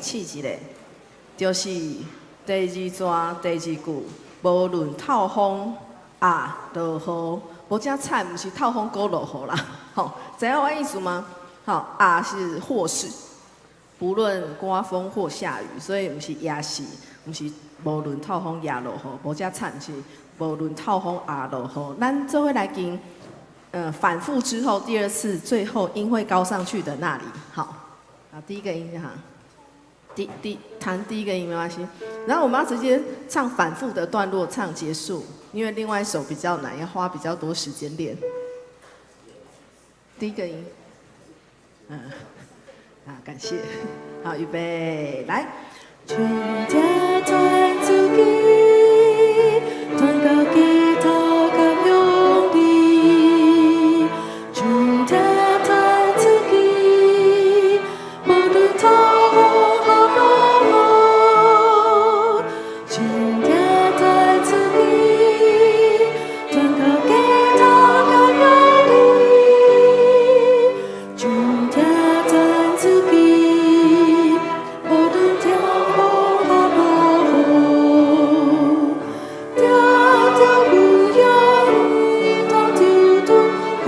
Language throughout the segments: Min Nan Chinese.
試一下，就是第二段第二句，無論透風抑落雨，無遮慘，毋是透風閣落雨啦，吼，知影我意思嗎？吼，抑是或是，不論颳風或下雨，所以毋是也是，毋是無論透風也落雨，無遮慘是無論透風抑落雨。咱做伙來跟，反覆之後，第二次最後音會高上去的那裡，好，啊，第一個音哈，第第彈第一個音沒關係，然後我們要直接唱反覆的段落唱結束，因為另外一首比較難，要花比較多時間練。第一個音，啊，感謝，好，預備，來。全家團自己，團到基督感用力，全家團自己，無論透風抑落雨，全家團自己，團到基督感用力，全家團自己，無論透風抑落雨，定定有勇同抽拄，快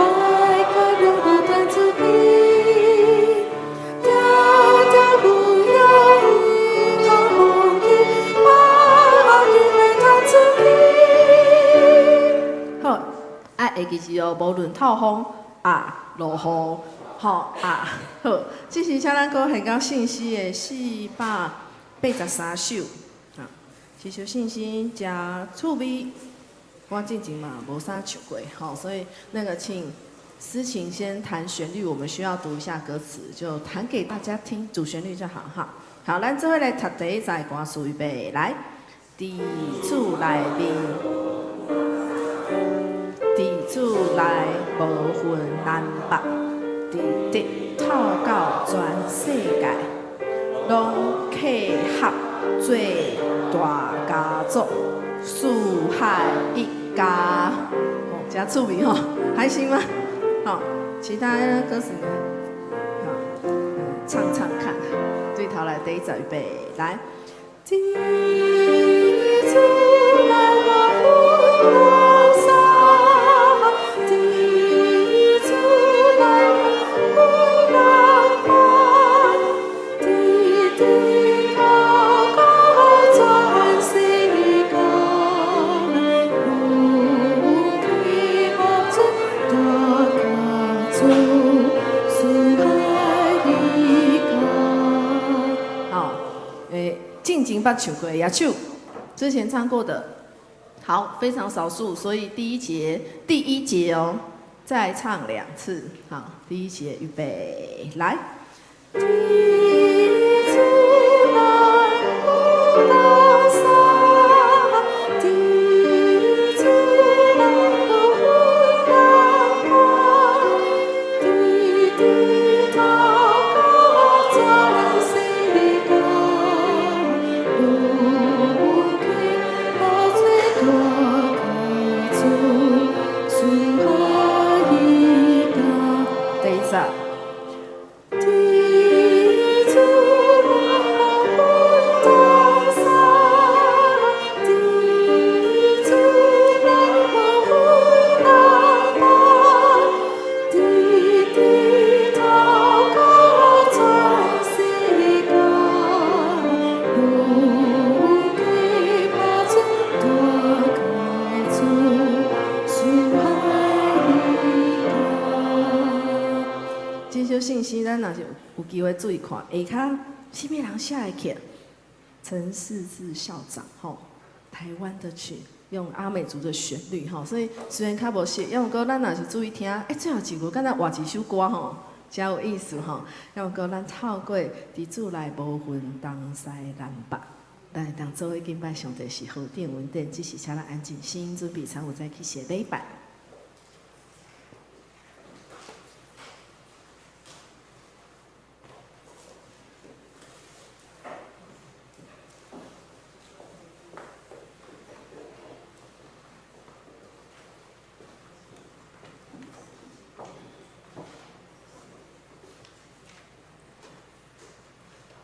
快樂樂彈自己，定定有勇同風起，把握機會彈自己。好，啊，會記住哦，無論透風抑落雨，吼啊，好，這是請咱閣現講信息的483首，啊，這首信息誠趣味，我之前嘛無啥唱過，吼，所以那個請思琴先彈旋律，我們需要讀一下歌詞，就彈給大家聽，主旋律就好哈。好，咱做伙來讀第一節歌詞，預備來，佇主內面，佇主內無分南北，直直透到全世界，攏契合做大家族，四海一家。哦，誠趣味吼，開心嗎？好，其他歌詞呢？好，唱唱看。對頭來，第一節預備，來。佇主內無分東西，佇主內無分南北，直直透到全世界，攏契合做大家族，四海一家。好，進前捌唱過的舉手，之前唱過的，好，非常少數，所以第一節第一節哦，再唱兩次。好，第一節預備，來。佇主內無分東西，佇主內無分南北，直直透到全世界，攏契合做大家族，四海一家。第一節。佇主內無分東西，佇主內無分南北，直直透到全世界，攏契合做大家族，四海一家。這首信息，咱若是有機會注意看，下跤啥物人寫的曲？陳世志校長吼，台灣的曲，用阿美族的旋律吼，所以雖然較無熟，抑毋過咱若是注意聽，最後一句敢若換一首歌吼，誠有意思吼。抑毋過咱透過佇主內無分東西南北，咱會當做伙敬拜上帝是何等恩典，只是請咱安靜心，準備參有再去寫禮拜。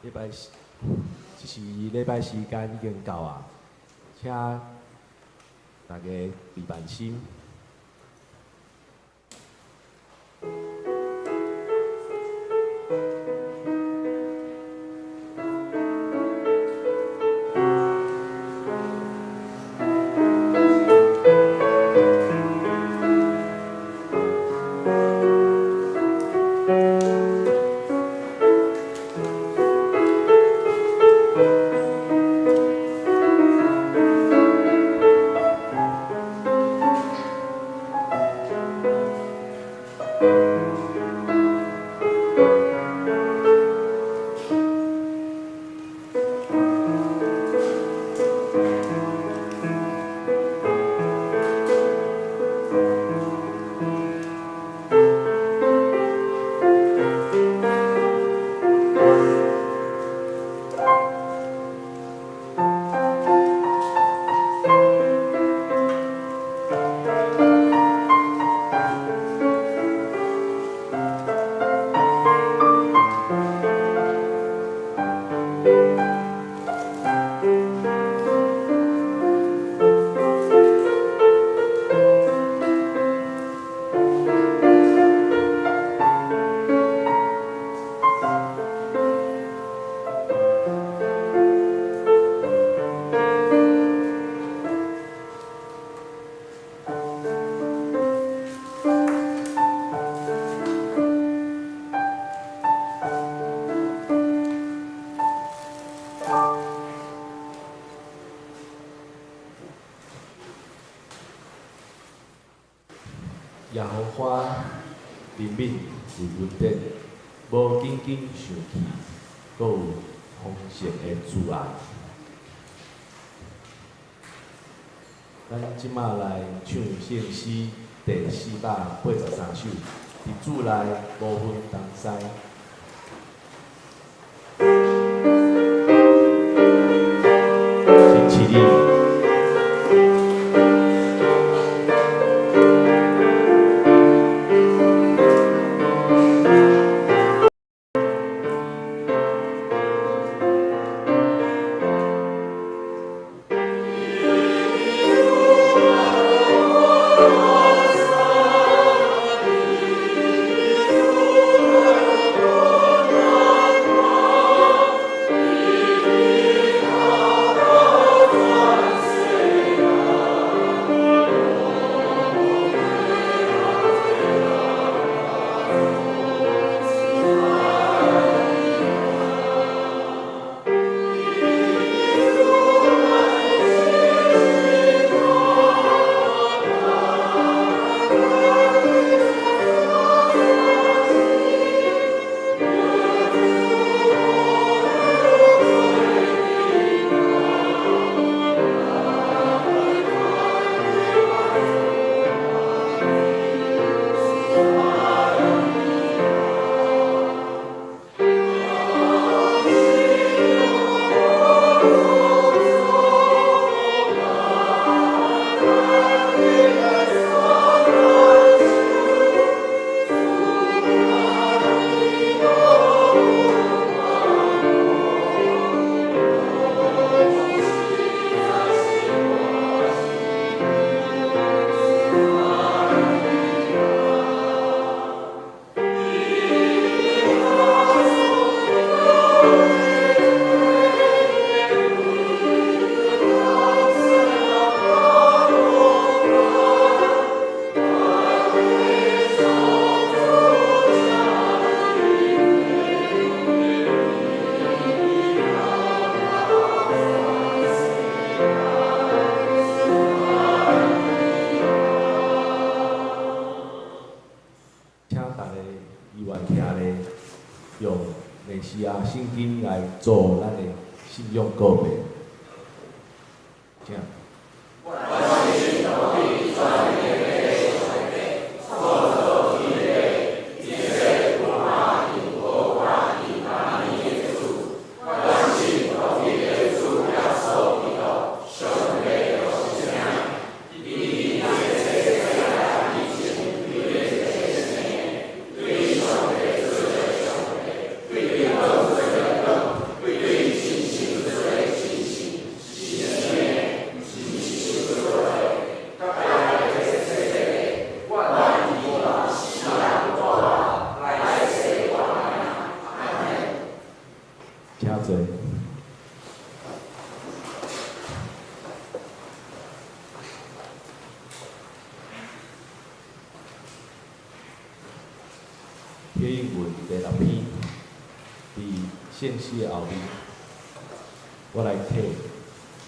禮拜這是禮拜時間已經到啊，請大家備辦心。耶和華憐憫為恩典，無緊緊生氣，閣有豐盛的慈愛。咱這馬來唱聖詩第483首，佇主內無分東西。請起立。請大家依願徛咧，用尼西亞聖經來做咱的信仰告白。請。請坐。启应文第六篇，佇聖詩的後面，我來替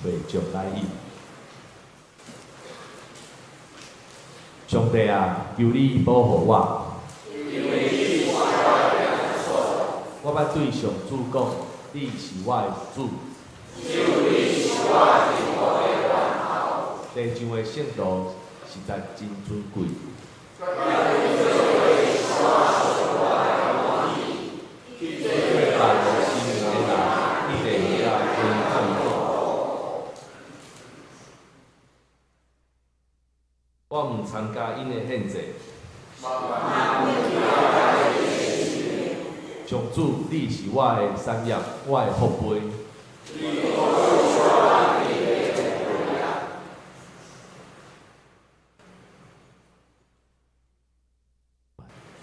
會眾來引。上帝啊，求你保護我。我欲對上主講，你是我的主。地上的聖徒實在真尊貴。拜神明的人，去地遐跟伊講。我毋參加𪜶的獻祭。上主，你是我的產業，我的福杯。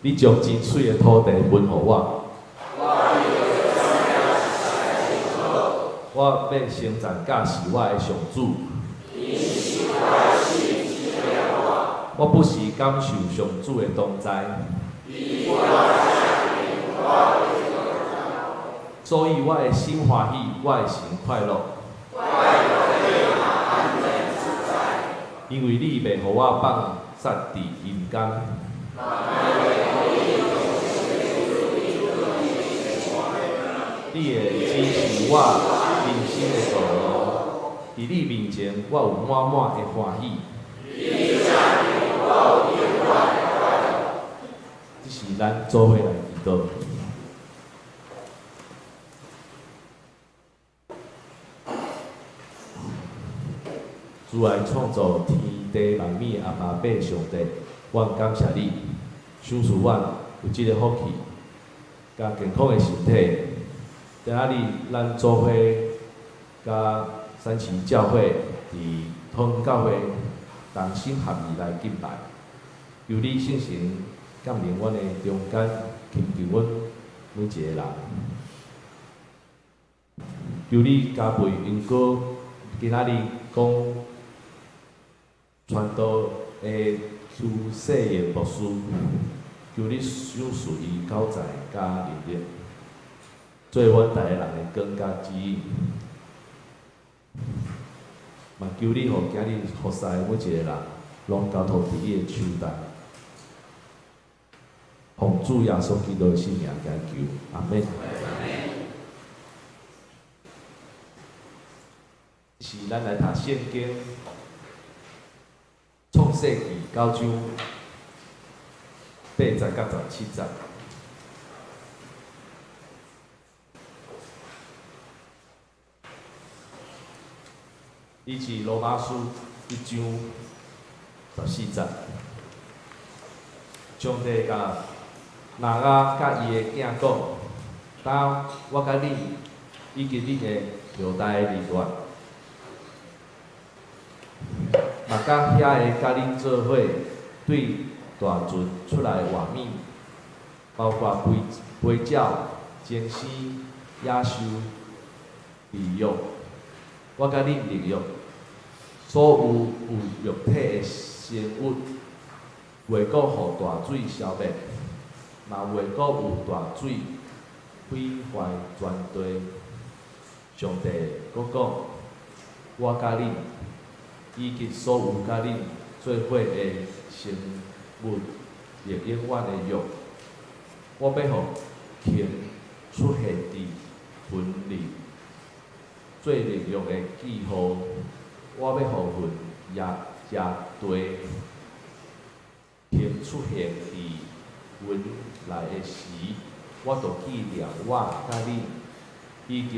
你將真媠的土地分予我。我欲稱讚教示我的上主。我不時感受上主的同在。所以我的心歡喜，我的神快樂。因為你袂予我放殺佇陰間。你會指示我人生的道路，佇你面前，我有滿滿的歡喜。這是咱做伙來祈禱。主愛創造天地萬物的阿爸父上帝，阮感謝你，賞賜阮有這个福氣，佮健康的身體。今仔日咱做伙佮三旗教會佇通教會同心合意來敬拜，求你聖神降臨阮的中間，親近阮每一个人。求你加倍恩膏，今仔日講傳道的邱世賢牧師，求你賞賜伊口才佮能力，做阮逐个人的光佮指引。嘛求你予今日服侍的每一个人，攏交託佇你的手內。奉主耶穌基督的聖名祈求，阿們。是咱來讀聖經，創世記九章八節到17節。以及羅馬書一章14節。上帝共挪亞佮伊的囝講：當我佮你以及你的後代立約，嘛佮遐个佮恁做伙對大船出來活物，包括飛鳥、精生、野獸、立約。我佮你立約，所有有肉體的生物，袂閣予大水消滅，嘛袂閣有大水毀壞全地。上帝閣講：我佮恁，以及所有佮恁做伙的生物，立永遠的約。我欲予蟲出現佇雲裡，做立約的記號。我欲予雲也食地，蟲出現佇雲內的時，我就紀念我佮恁，以及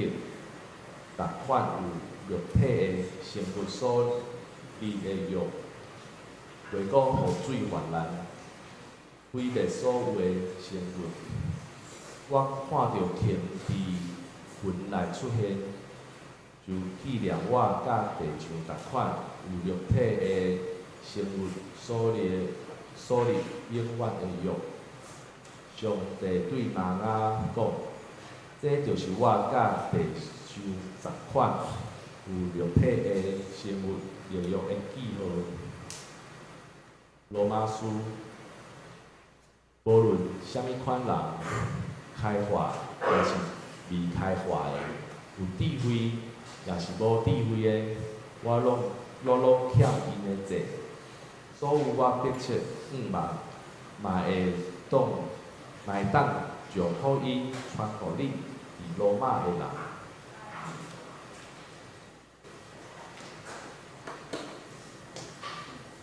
逐款有肉體的生物所立的約，袂閣予水泛濫，毀滅所有的生物。我看著蟲佇雲內出現，就紀念我佮地上逐款有肉體的生物所立永遠的約。上帝對挪亞講：這就是我佮第上十款有肉體的生物立約的記號。羅馬書，無論啥物款人，開化抑是未開化的，有智慧抑是無智慧的，我攏欠𪜶的債。所有我迫切向望，嘛會當將福音傳予恁佇羅馬的人。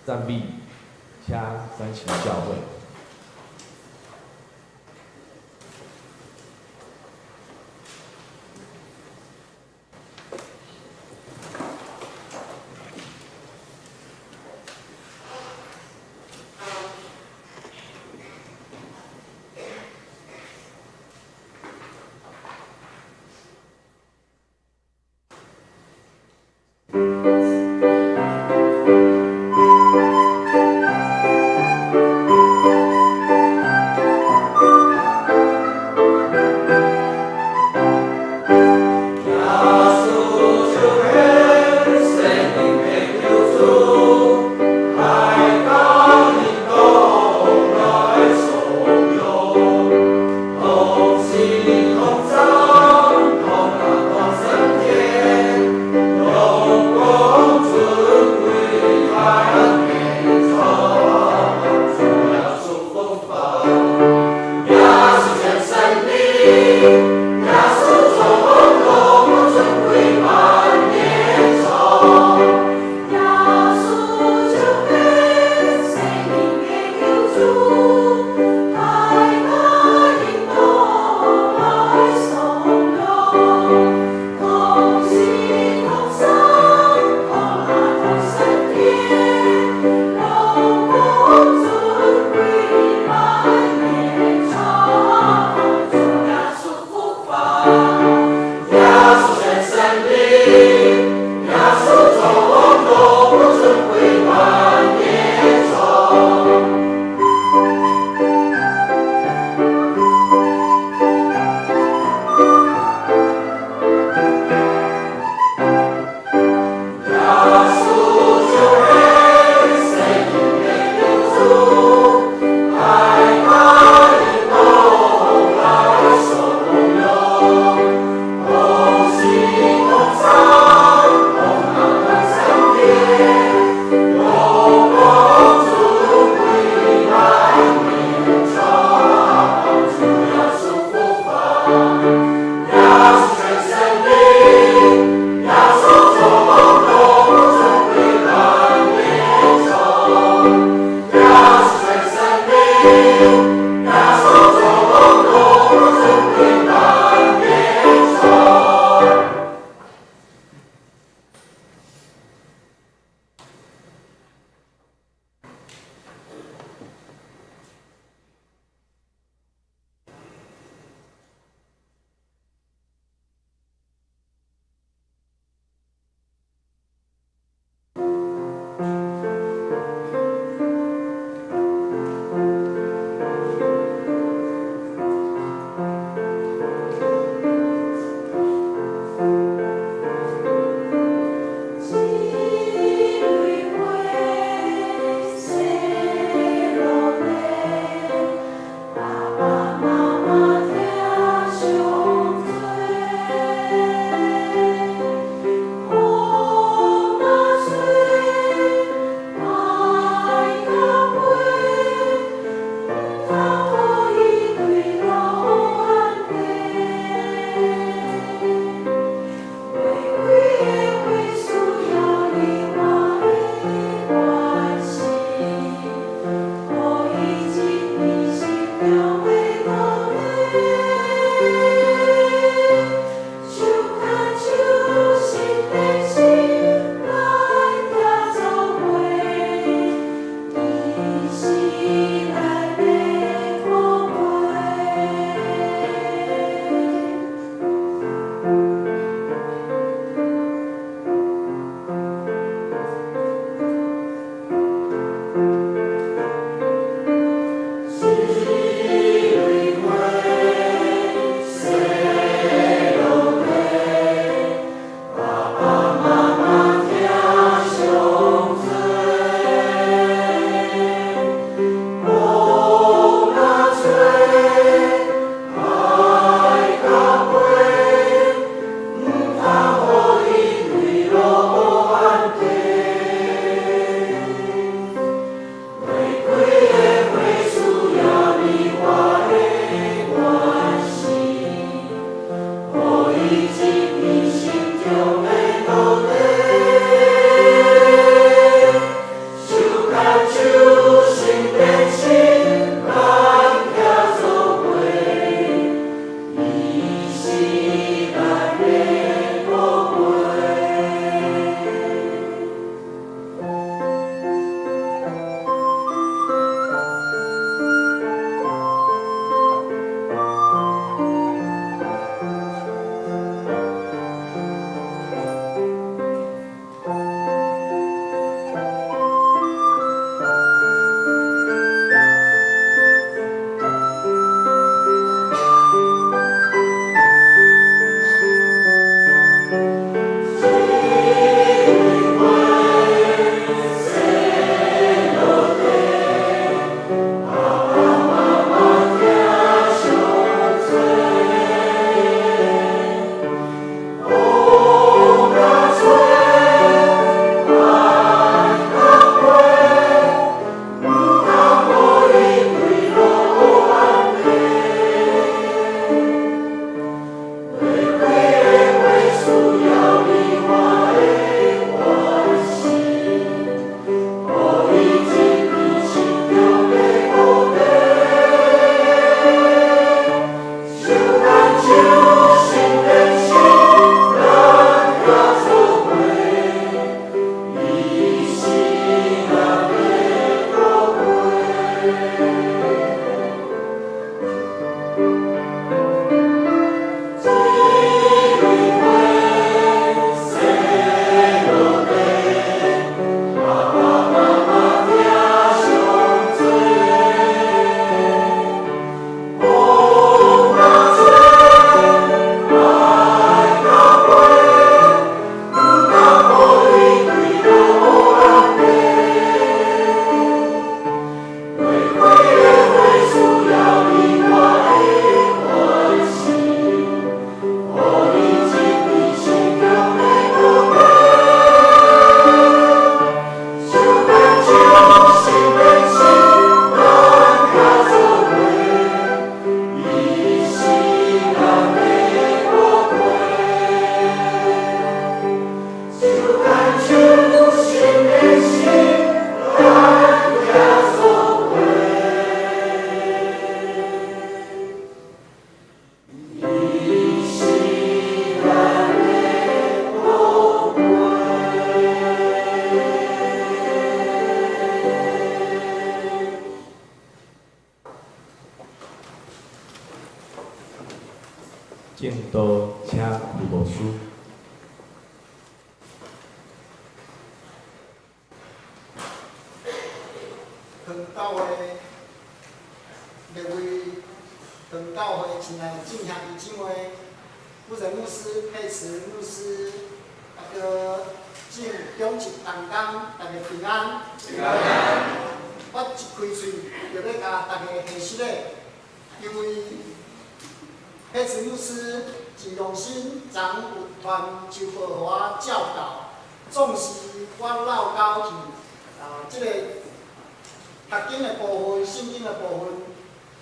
讚美，請三旗教會。同心同親愛的眾兄弟姊妹，夫人牧師、佩慈牧師，大哥眾長執同工，大家平安。平安。我一開喙就欲共大家賀實咧，因為佩慈牧師真用心，昨有傳周報予我教導，總是我落狗去啊，這個讀經的部分、聖經的部分，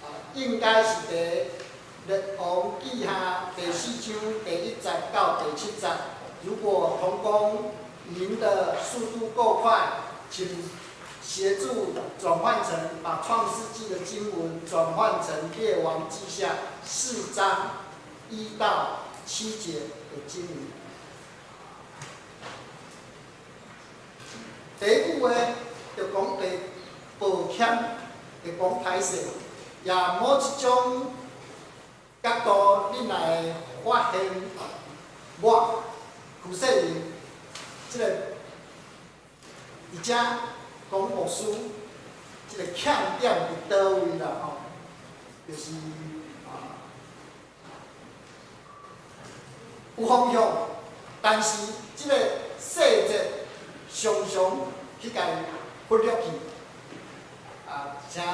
啊，應該是佇列王紀下第四章第一節到第七節。如果同工您的速度夠快，請協助轉換成把創世紀的經文轉換成列王紀下四章1到7節的經文。第一句話就講第抱歉，就講歹勢，也某一種角度，恁若會發現我許世榮這個佇遮講牧師，這個欠點佇佗位啦吼，就是啊有方向，但是這個細節常常去共忽略去，啊，請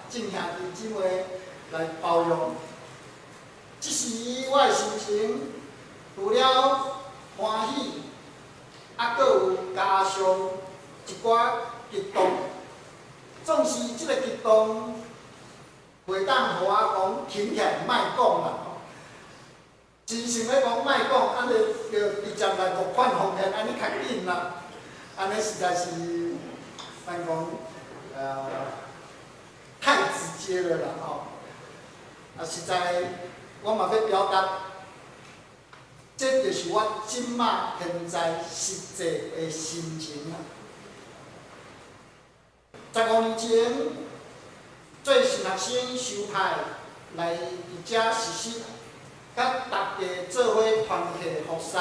眾兄弟姊妹來包容。這時我的心情除了歡喜，啊，閣有加上一寡激動。總是這個激動，袂當予我講停起來莫講啦。真想欲講莫講，按呢就直接來募款奉獻，按呢較緊啦。按呢實在是，咱講，太直接了啦吼。啊，實在我嘛欲表達，這就是我這馬現在實際的心情啊。15年前，做神學生受派來佇遮實習，佮大家做伙團契服侍，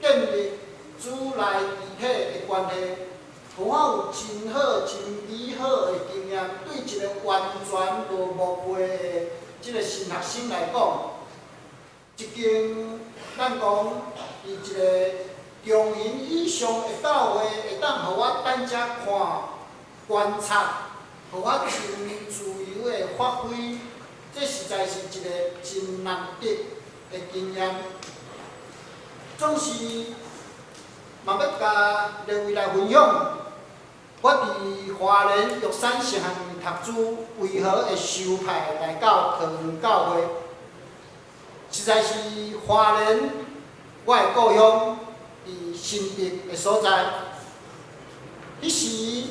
建立主內肢體的關係，予我有真好、真美好的經驗。對一個完全無牧會的這個新學生來講，一間咱講佇一個中型以上的教會，會當予我等遮看、觀察，予我真自由的發揮，這實在是一個真難得的經驗。總是嘛欲共列位來分享，我佇花蓮玉山神學院讀書，為何會受派來到桃園教會？實在是花蓮，我的故鄉，佇新竹的所在。彼時，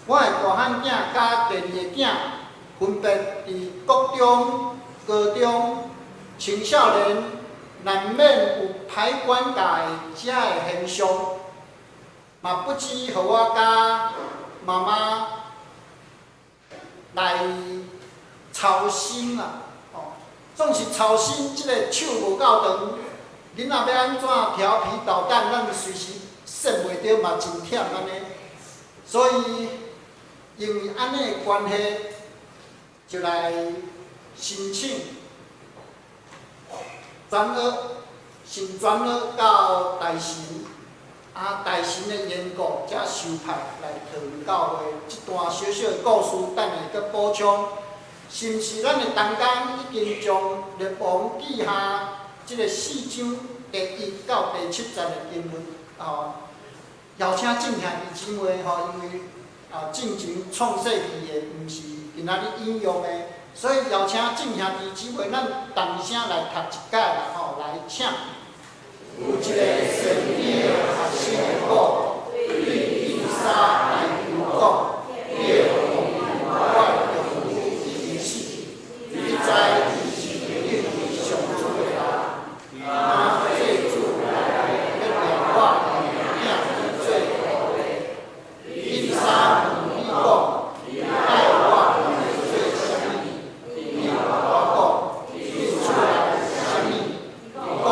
我的大漢囝佮第二个囝，分別佇國中、高中、青少年，難免有歹管教的這个現象，嘛不止予我佮媽媽來操心啊！哦，總是操心這个手無夠長，囡仔欲按怎調皮搗蛋，咱隨時搧袂著嘛，真忝按呢。所以，因為按呢的關係，就來申請轉學，先轉學到大神，啊，大神的緣故，才受派來桃園教會。這段小小的故事，等下閣補充。是毋是咱的同工已經將列王紀下這個四章第一到第七節的經文，哦，邀請眾兄弟姊妹吼，因為啊，進前創世紀的，毋是今仔日引用的，所以邀請眾兄弟姊妹，咱同聲來讀一擺啦吼，來請。有一個先知的學生講，對以利沙來求講，耶和華我丈夫已經死，你知伊是敬畏上主的人，若祭司來欲掠我的囝去做奴隸。以利沙問伊講：你愛我做啥物？伊回答講：你出來啥物？伊講：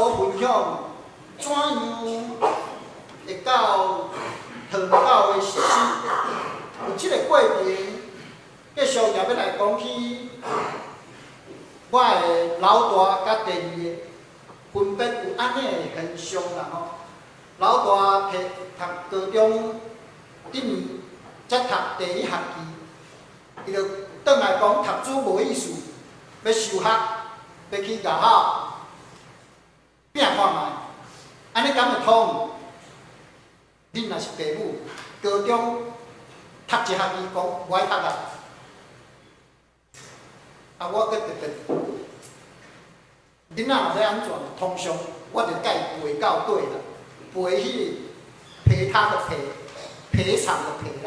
所分享怎樣會到桃園教會實施。有這个過程，繼續也欲來講起我的老大佮第二个分別有按呢的現象啦吼。老大提讀高中一年才讀第一學期，伊就轉來講讀書無意思，欲休學，欲去外口拼看覓，按呢敢會通？恁若是爸母，高中讀一學期講無愛讀啊，啊我閣特別，囡仔若欲按怎，通常我就共伊陪到底啦，陪彼个陪他的陪，賠償的賠啦，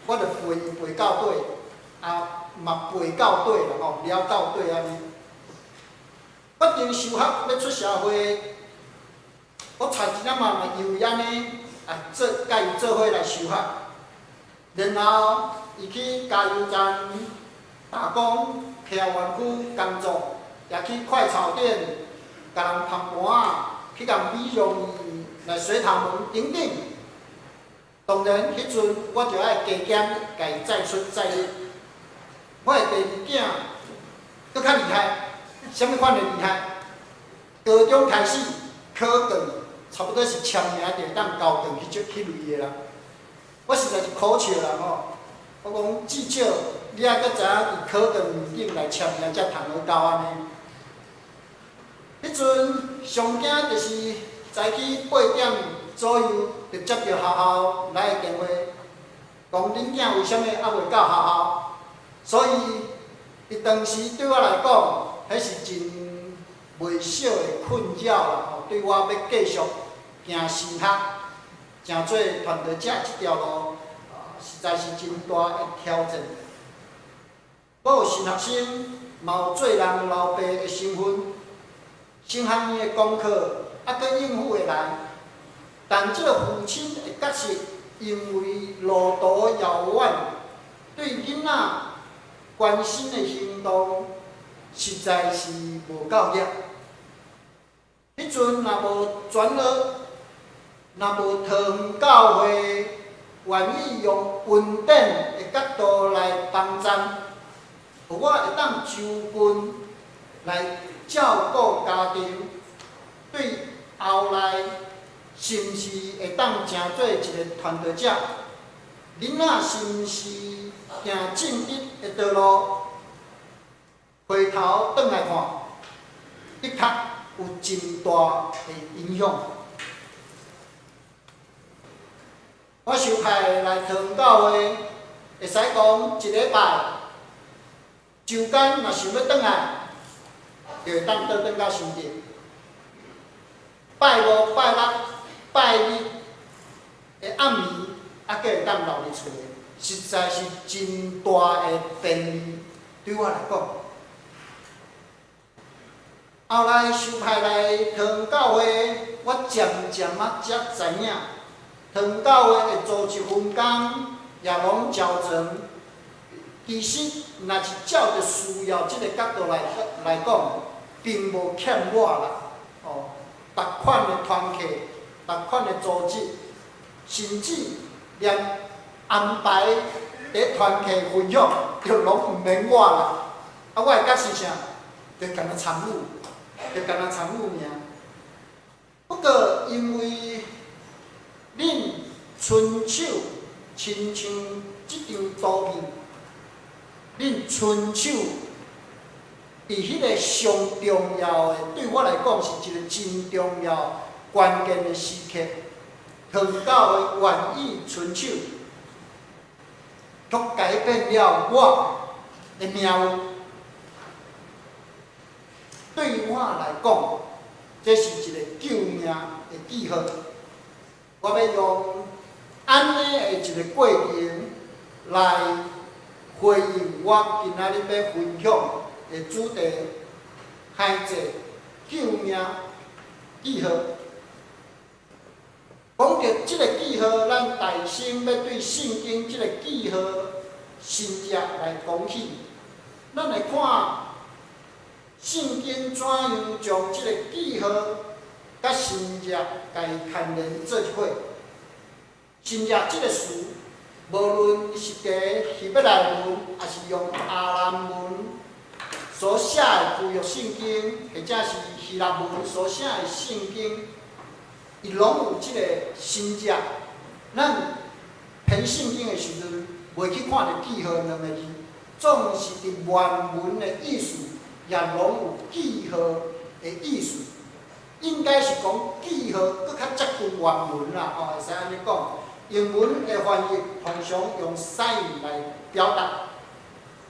我就陪伊陪到底，啊嘛陪到底啦吼，了到底按呢。決定休學欲出社會，我帶一仔嘛嘛因為按呢，啊做佮伊做伙來休學，然後伊去加油站打工，徛園區工作，也去快炒店共人捧盤仔，去共美容院來洗頭毛等等。當然，彼陣我就愛加減共伊載出載入。我的第二囝閣較厲害，啥物款的厲害？高中開始考卷，差不多是簽名就會當交卷彼種彼類的啦。我實在是苦笑啦吼！我講至少你愛閣知影佇考卷面頂來簽名才通好交按呢。彼陣上驚就是早起8點左右就接著學校來的電話，講恁囝為啥物猶未到學校？所以伊當時對我來講，彼是真袂小的困擾啦吼。對我欲繼續行神學，成做傳道者這條路，實在是真大的挑戰。我有神學生，嘛有做人老爸的身份，神學院的功課猶閣應付會來，但這个父親的角色，因為路途遙遠，對囡仔關心的行動，實在是無夠力。彼陣若無轉學，若無桃園教會願意用恩典的角度來幫贊，予我會當就近來照顧家庭，對後來是毋是會當成做一个傳道者？囡仔是毋是行正直的道路？回頭轉來看，的確有真大的影響。我受派來桃園教會，會使講一禮拜，周間若想欲轉來，就會當倒轉到新竹。拜五、拜六、拜日的暗暝，猶閣會當留佇厝的，實在是真大的便利，對我來講。後來受派來桃園教會，我漸漸仔才知影，桃園教會的組織分工也攏調整。其實，若是照著需要這个角度來講，並無欠我啦。哦，逐款的團契、逐款的組織，甚至連安排佇團契分享，就攏毋免我啦。啊，我的角色啥？就干焦參與，就干焦參與爾。不過，因為恁伸手親像這張圖片，恁伸手佇彼个上重要的，對我來講是一个真重要、關鍵的時刻，桃園教會願意伸手，卻改變了我的命運。對我來講，這是一个救命的記號。我欲用按呢的一个過程來回應我今仔日欲分享的主題：孩子救命記號。講著這个記號，咱大先欲對聖經這个記號深入來講起。咱來看聖經怎樣將這個記號佮神跡共伊牽連做一伙？神跡這個詞，無論是佇希伯來文，抑是用亞蘭文所寫的舊約聖經，或者是希臘文所寫的聖經，伊攏有這個神跡。咱編聖經的時陣，袂去看著記號兩個字，總是佇原文的意思，也攏有記號的意思。應該是講記號閣較接近原文啦，吼，會使按呢講。英文的翻譯通常用 sign 來表達，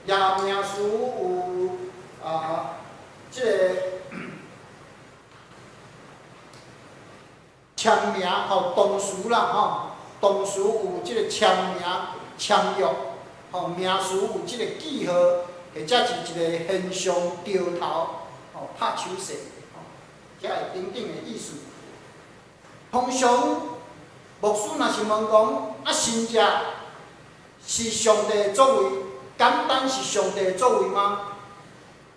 也名詞有啊，這個簽名吼，動詞啦吼，動詞有這個簽名、簽約，吼，名詞有這個記號，或者是一個現象著頭，吼，拍手勢，吼，遮會等等的意思。通常牧師若是問講，啊，神跡是上帝的作為，簡單是上帝的作為嗎？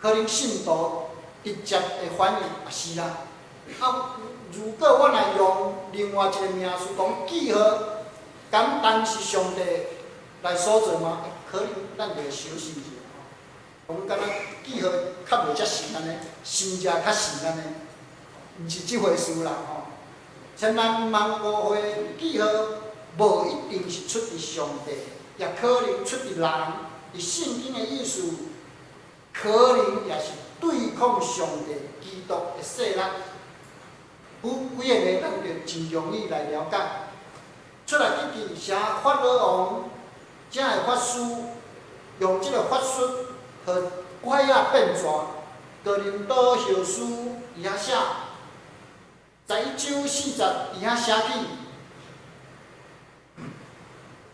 可能信徒直接會反應，啊是啦。啊，如果我若用另外一個名詞講記號，簡單是上帝來所做嗎？可能咱就會小心一下，講敢若記號較無遮神按呢，神跡較神按呢，毋是這回事啦吼。千萬毋通誤會，記號無一定是出佇上帝，也可能出佇人。佇聖經的意思，可能也是對抗上帝基督的勢力。有幾个例，咱就真容易來了解。出埃及記寫法老王，遮的法師用這個法術予拐仔變大。哥林多後書佇遐寫。11章4節佇遐寫起，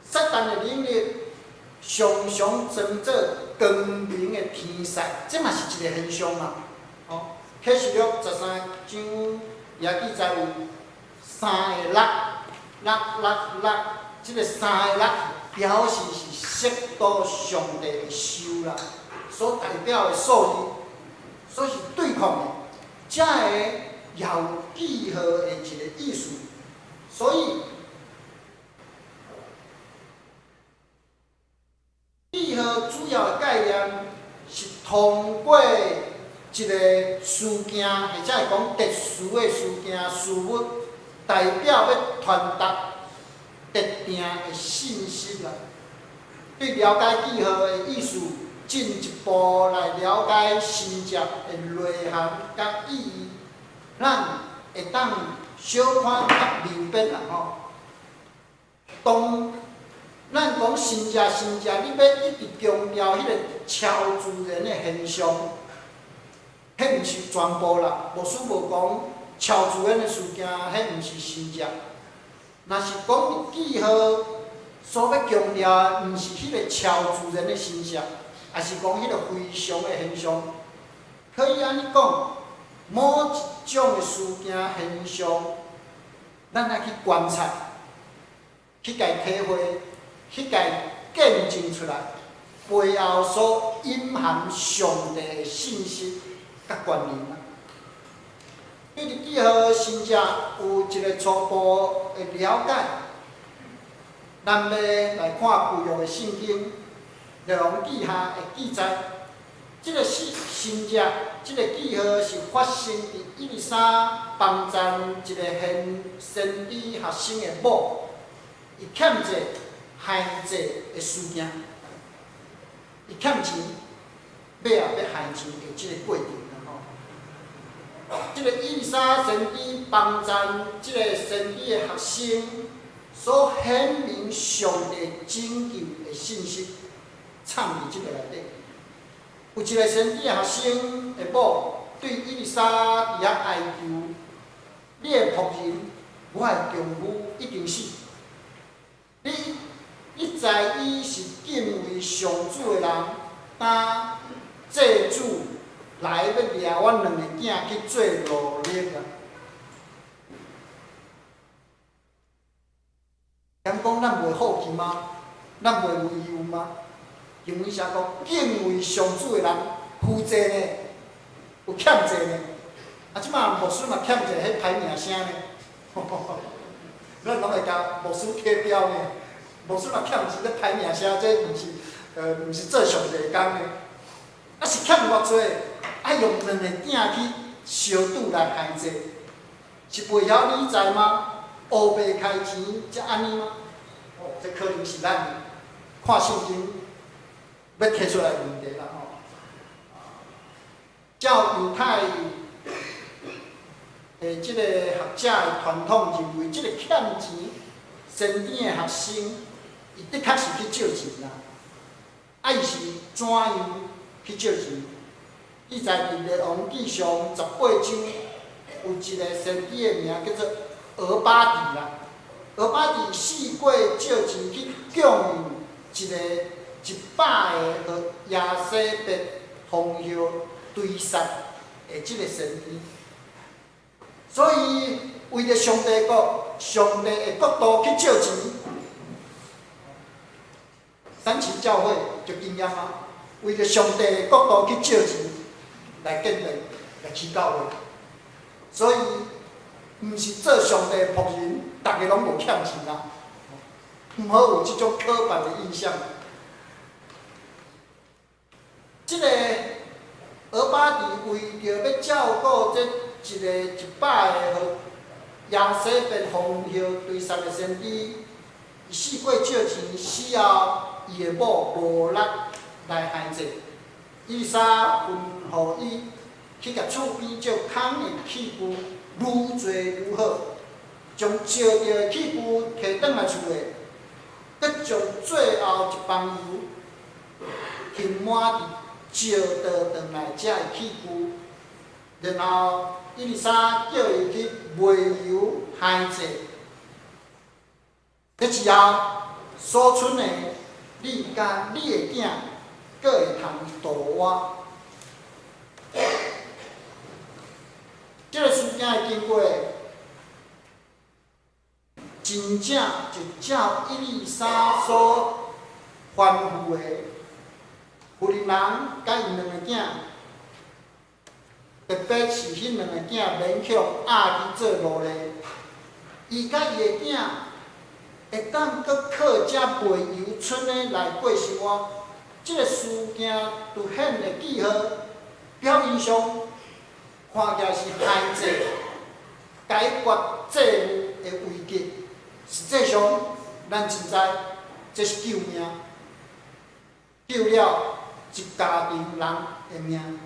撒旦的能力常常裝做光明的天使，這嘛是一個現象嘛。哦，啟示錄13章也記載有三个六，六六六，這個三個六表示是適度上帝的獸啦，所代表的數字，所以是對抗的，這个。也有記號的一個意思，所以記號主要的概念是通過一個事件，或者是講特殊的事件、事物，代表欲傳達特定的信息啦。對了解記號的意思，進一步來了解神跡的內涵佮意義。咱會當小可較明白啦吼。當咱講神跡神跡，你欲一直強調彼個超自然的現象，彼毋是全部啦。牧師無講超自然的事件，彼毋是神跡。若是講記號所欲強調的，毋是彼個超自然的神跡，抑是講彼個非常的現象，可以按呢講。某一種的事件現象，咱愛去觀察，去共體會，去共見證出來，背後所隱含上帝的信息佮觀念。對佇記號神跡有一個初步的了解，咱欲來看舊約的聖經，列王紀下的記載。這個是神跡，這個記號是發生佇以利沙幫贊一個先知學生的某，伊欠債還債的事件，伊欠錢，尾仔欲還錢的這個過程啦吼。這個以利沙先知幫贊這個先知的學生所顯明上帝拯救的信息，藏佇這個內底。有一個先知學生的某對以利沙佇遐哀求：你的僕人，我的丈夫已經死。你你知伊是敬畏上主的人，當債主來欲掠阮兩個囝去做奴隸啊！敢講咱袂好奇嗎？咱袂有疑問嗎？經文寫講，敬畏上主的人，負債呢，有欠債呢。啊，這擺牧師嘛欠債，彼歹名聲呢。咱攏會共牧師貼標呢。牧師若欠錢，這歹名聲，這毋是做上帝的工呢。啊，是欠偌濟？愛用兩个囝去相賭來還債，是袂曉理財嗎？烏白開錢才按呢嗎？哦，這可能是咱看聖經欲提出來的問題啦吼。照猶太的這个學者的傳統認為，這个欠錢先知的學生，伊的確是去借錢啦。啊，伊是怎樣去借錢？記載佇列王紀上18章，有一个先知的名叫做俄巴底啦。俄巴底四過借錢去供養一个100個予耶洗別皇后追殺的這个先知。所以為著上帝國、上帝的國度去借錢，三旗教會就經驗啊，為著上帝的國度去借錢來建立、來起教會。所以，毋是做上帝的僕人，逐个攏無欠錢啦。毋好有這種刻板的印象。這个俄巴底為著欲照顧這一个100個予耶洗別皇后追殺的先知，伊四過借錢死後，伊的某無力來還債。以利沙吩咐伊去共厝邊借空的器具愈濟愈好，將燒著的器具提轉來厝內，閣將最後一枋油盛滿佇石倒轉來遮的器具，然後以利沙叫伊去賣油還債。這之後所剩的，你佮你的囝閣會通度活。這个事件的經過，真正就照以利沙所吩咐的，婦人佮𪜶兩個囝，特別是彼兩個囝勉強押去做奴隸，伊佮伊的囝會當閣靠這賣油剩的來過生活。這个事件凸顯的記號，表面上看起來是還債、解決債務的危機，實際上咱真知，這是救命，救了一家庭人的命。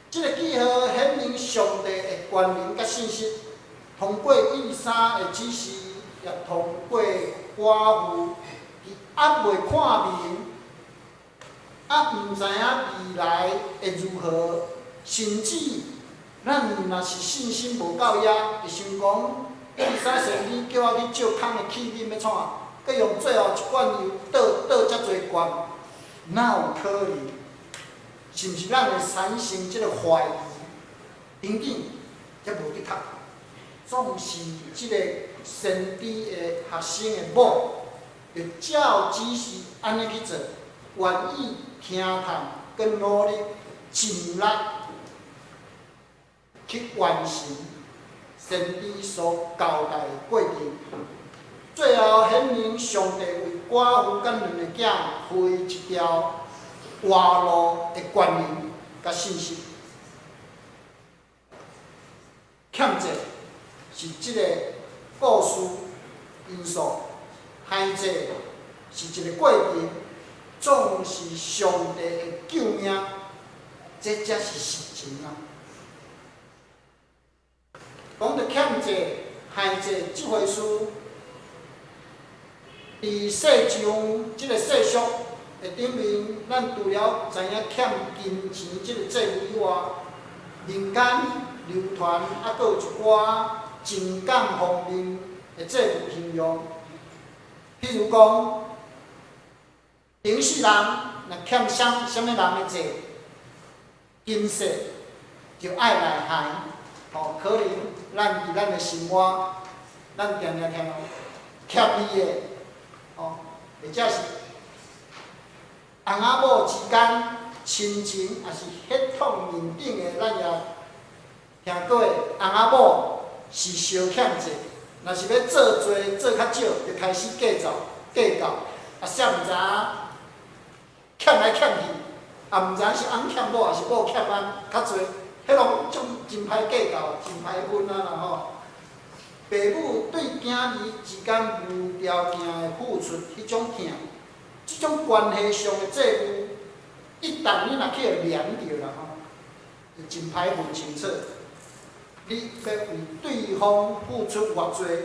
這个記號顯明上帝的權能佮信實，通過以利沙的指示，也通過寡婦，佇猶未看明，猶毋知影未來會如何，甚至咱若是信心無夠遐，會想講，以利沙先知叫我去借空的器皿欲創啥？閣用最後一罐油倒倒遮濟罐，哪有可能？是毋是咱會產生這个懷疑？等等，這無的確，總是這个先知的學生的某，就照指示按呢去做，願意聽從，閣努力盡力去完成先知所交代的過程。最後顯明上帝為寡婦佮兩个囝開一條活路的權能佮信實。欠債是這个故事因素，還債是一个過程，總是上帝的救命，這才是實情啊！講著欠債、還債這回事，佇世上這个世俗的頂面，咱除了知影欠金錢這个債務以外，民間流傳猶閣有一寡情感方面的債務形容，譬如講，頂世人若欠啥啥物人的債，今世就愛來還，吼，可能咱佇咱的生活，咱定定聽欠伊的，吼，或者是翁仔某之間親情，抑是血統認定的，咱也聽過的翁仔某是相欠債，若是欲做濟做較少，就開始計較計較，啊，誰毋知影欠來欠去，也毋知影是翁欠某，抑是某欠翁較濟，彼攏總真歹計較，真歹分啊啦吼。爸母對囝兒之間無條件的付出，彼種疼，這種關係上的債務，一旦你若去予連著啦吼，就真歹分清楚。你欲為對方付出偌濟，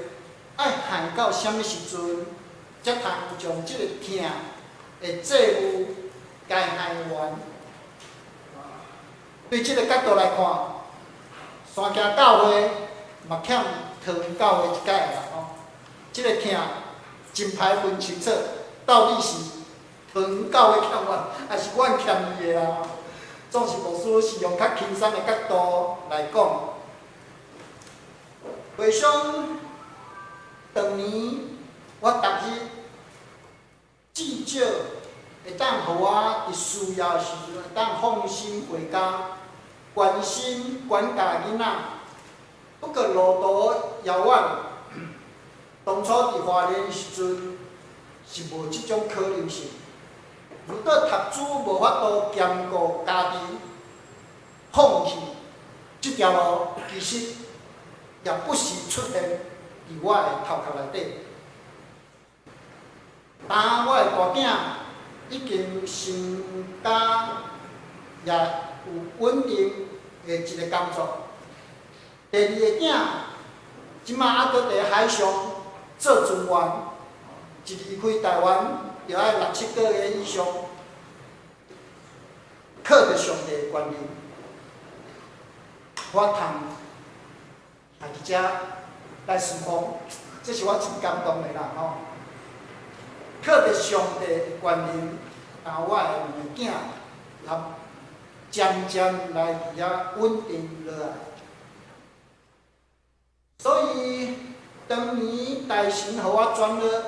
愛害到啥物時陣，才通將這個疼的債務共還完？對這個角度來看，山行教會嘛欠桃園教會一解啦吼。這個疼真歹分清楚，到底是桃園教會欠阮，抑是阮欠伊的啦？總是牧師是用較輕鬆的角度來講。回想當年，我逐日至少會當予我佇需要的時陣會當放心回家，關心管教囡仔。不過路途遙遠，當初佇花蓮時陣是無這種可能性。如果讀書無法度兼顧家庭，放棄這條路，其實也不時出現佇我的頭殼內底。當我的大囝已經成家，也有穩定的一個工作。第二个囝，這馬猶閣佇海上做船員，一離開台灣就愛六七個月以上，靠著上帝的權能，我通來佇遮來事奉，這是我真感動的啦吼。靠著上帝的權能，啊，我的兩个囝也漸漸來佇遐穩定落來。所以，當年大神予我轉落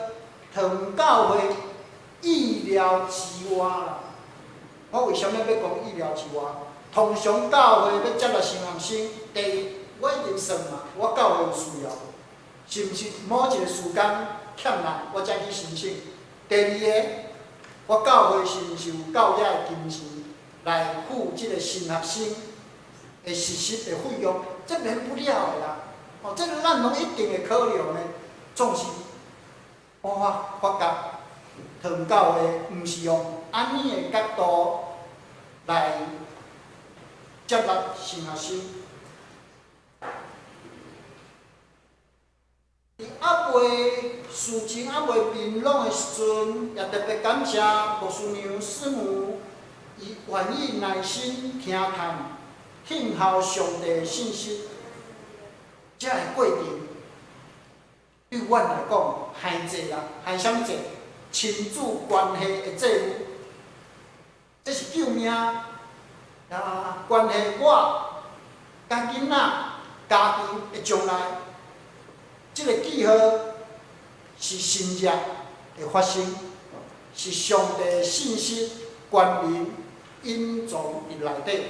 桃園教會，意料之外啦。我為啥物欲講意料之外？通常教會欲接納新學生，第一，我已經算嘛，我教會有需要，是毋是某一個時間欠人，我才去申請？第二个，我教會是毋是有夠遐的金錢來付這個新學生的實習的費用？這免不了的啦。哦，這個咱攏一定會考量的。總是我發覺桃園教會毋是用按呢的角度來接納新學生。佇猶未事情猶未明朗的時陣，也特別感謝牧師娘師母，伊願意耐心聽探、聽候上帝的信息。這个過程對阮來講，還債啦，還啥物債？親子關係的債務，這是救命啊！關係我佮囡仔家庭的將來，這个記號是神蹟的發生，是上帝信實權能隱藏佇內底，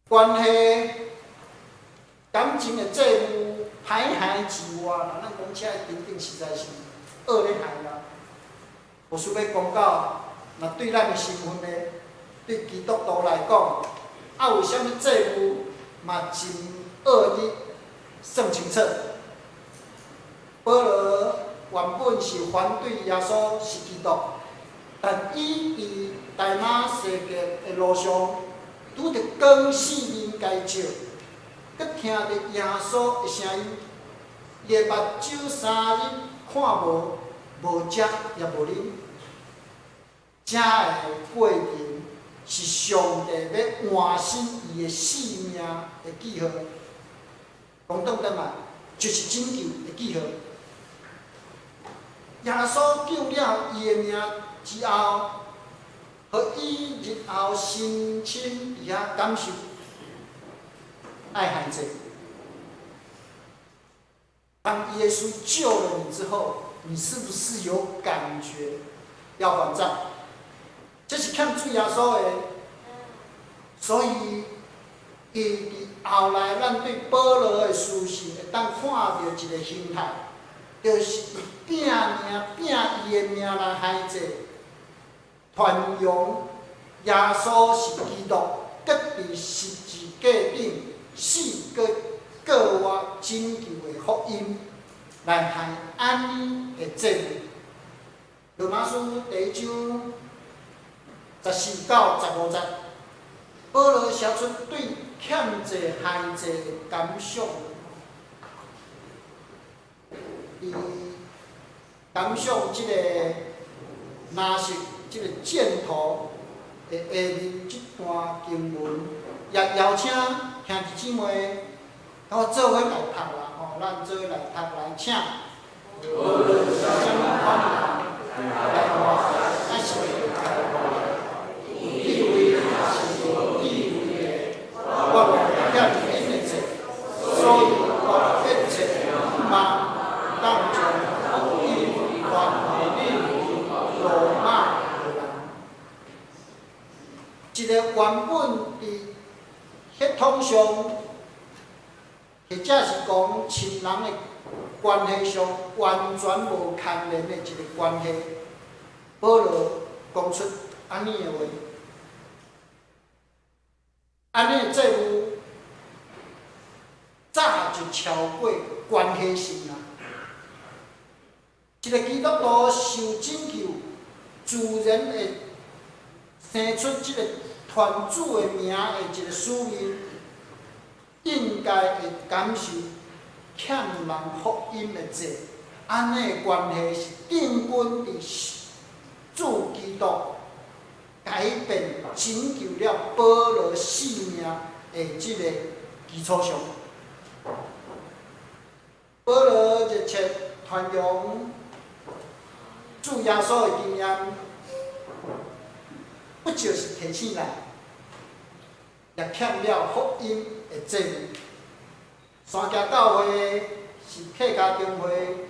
關係感情的債務歹還之外啦，咱講這等等實在是惡咧害啦。無需欲講到，若對咱的身份呢，對基督徒來講，啊有啥物債務嘛真惡日算清楚。保羅原本是反對耶穌是基督，但伊佇大馬士革的路上，拄著光四面共照，閣聽著耶穌的聲音，伊的目睭3日看無，無食也無啉。這个過程是上帝欲換新伊的性命的記號。講轉轉來，就是拯救的記號。耶穌救了伊的命之後，予伊日後深深佇遐感受愛還債。當耶穌救了你之後，你是不是有感覺要還債？這是欠主耶穌的，所以伊佇後來，咱對保羅的書信會當看著一個形態，就是伊摒名摒伊的名來害濟，傳揚耶穌是基督，閣佇十字架頂死閣過活拯救的福音，來害按呢的祭物。羅馬書第一章14到15節，保羅寫出對欠債害債的感想，伊感想這個拿撒這個箭頭的下面這段經文，也邀請兄弟姊妹，佮我做伙來讀啦吼，咱做伙來讀來，請。無論啥物款難，來活，抑是有地位，抑是無地位的，我無欠恁的債，所以我一切毋望當將福音傳予恁羅馬的人。一個原本佇血統上，或者是講親人的關係上完全無牽連的一個關係，保羅講出按呢的話，按呢的債務早就超過關係性啊！一個基督徒受拯救，自然會生出這個傳主的名的一個使命，應該會感受欠人福音的債，按呢的關係是定根佇主基督改變拯救了保羅性命的這個基礎上。保羅熱切傳揚主耶穌的經驗，不就是提醒咱，也欠了福音的債務。山行教會是客家中會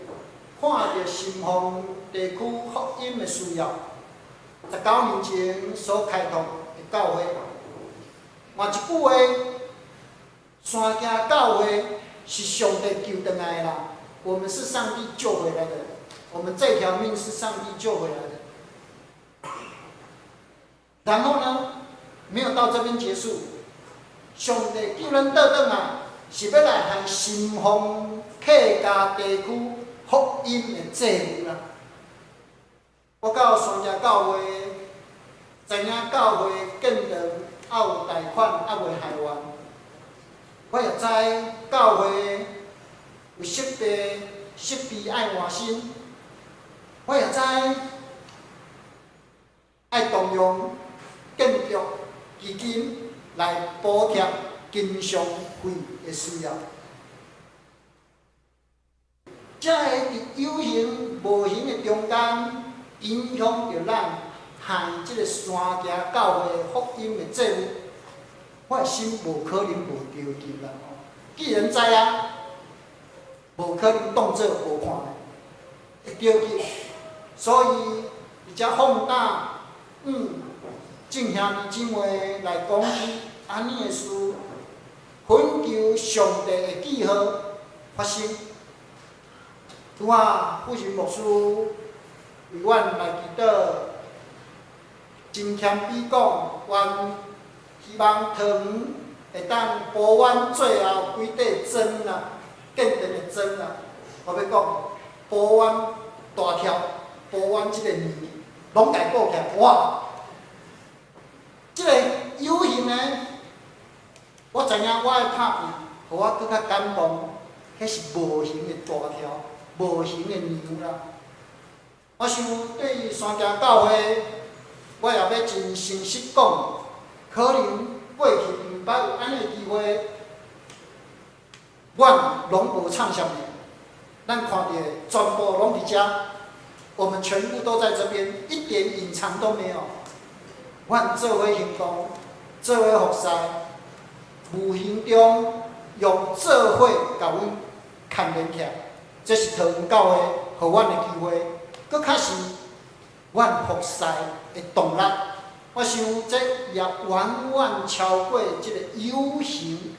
看著新豐地區福音的需要，19年前所開拓的教會。換一句話，山行教會是上帝救轉來的啦。我們是上帝救回來的，我們這條命是上帝救回來的。然後呢，沒有到這邊結束，上帝救咱倒轉來，是欲來還新豐客家地區福音的債務啦。我到山行教會，知影教會建堂猶有貸款猶未還完。我也知教會有設備，設備愛換新。我也知愛動用建築基金來補貼經常費的需要。這個佇有形無形的中間，影響著咱還這個山行教會福音的債務。我的心無可能無著急啦吼。既然知影，無可能當做無看的，會著急。所以，佇遮放膽，眾兄弟姊妹來講起按呢的事，懇求上帝的記號發生。拄仔富神牧師為阮來祈禱，真謙卑講，願希望桃園會當補阮最後幾塊磚啦，建殿的磚啦。我欲講，補阮大跳，補阮這個年，攏共顧起來，哇！這個有形的，我知影我的拍拼，予我閣較感動，彼是無形的大跳，無形的娘啦。我想對山行教會，我也欲真誠實講，可能過去毋捌有按呢機會，阮攏無藏啥物，咱看著全部攏佇遮，我們全部都在這邊，一點隱藏都沒有。阮做伙行動，做伙服侍，無形中用做伙共阮牽連起來，這是桃園教會予阮的機會，閣較是阮服侍的動力。我想這也遠遠超過這個有形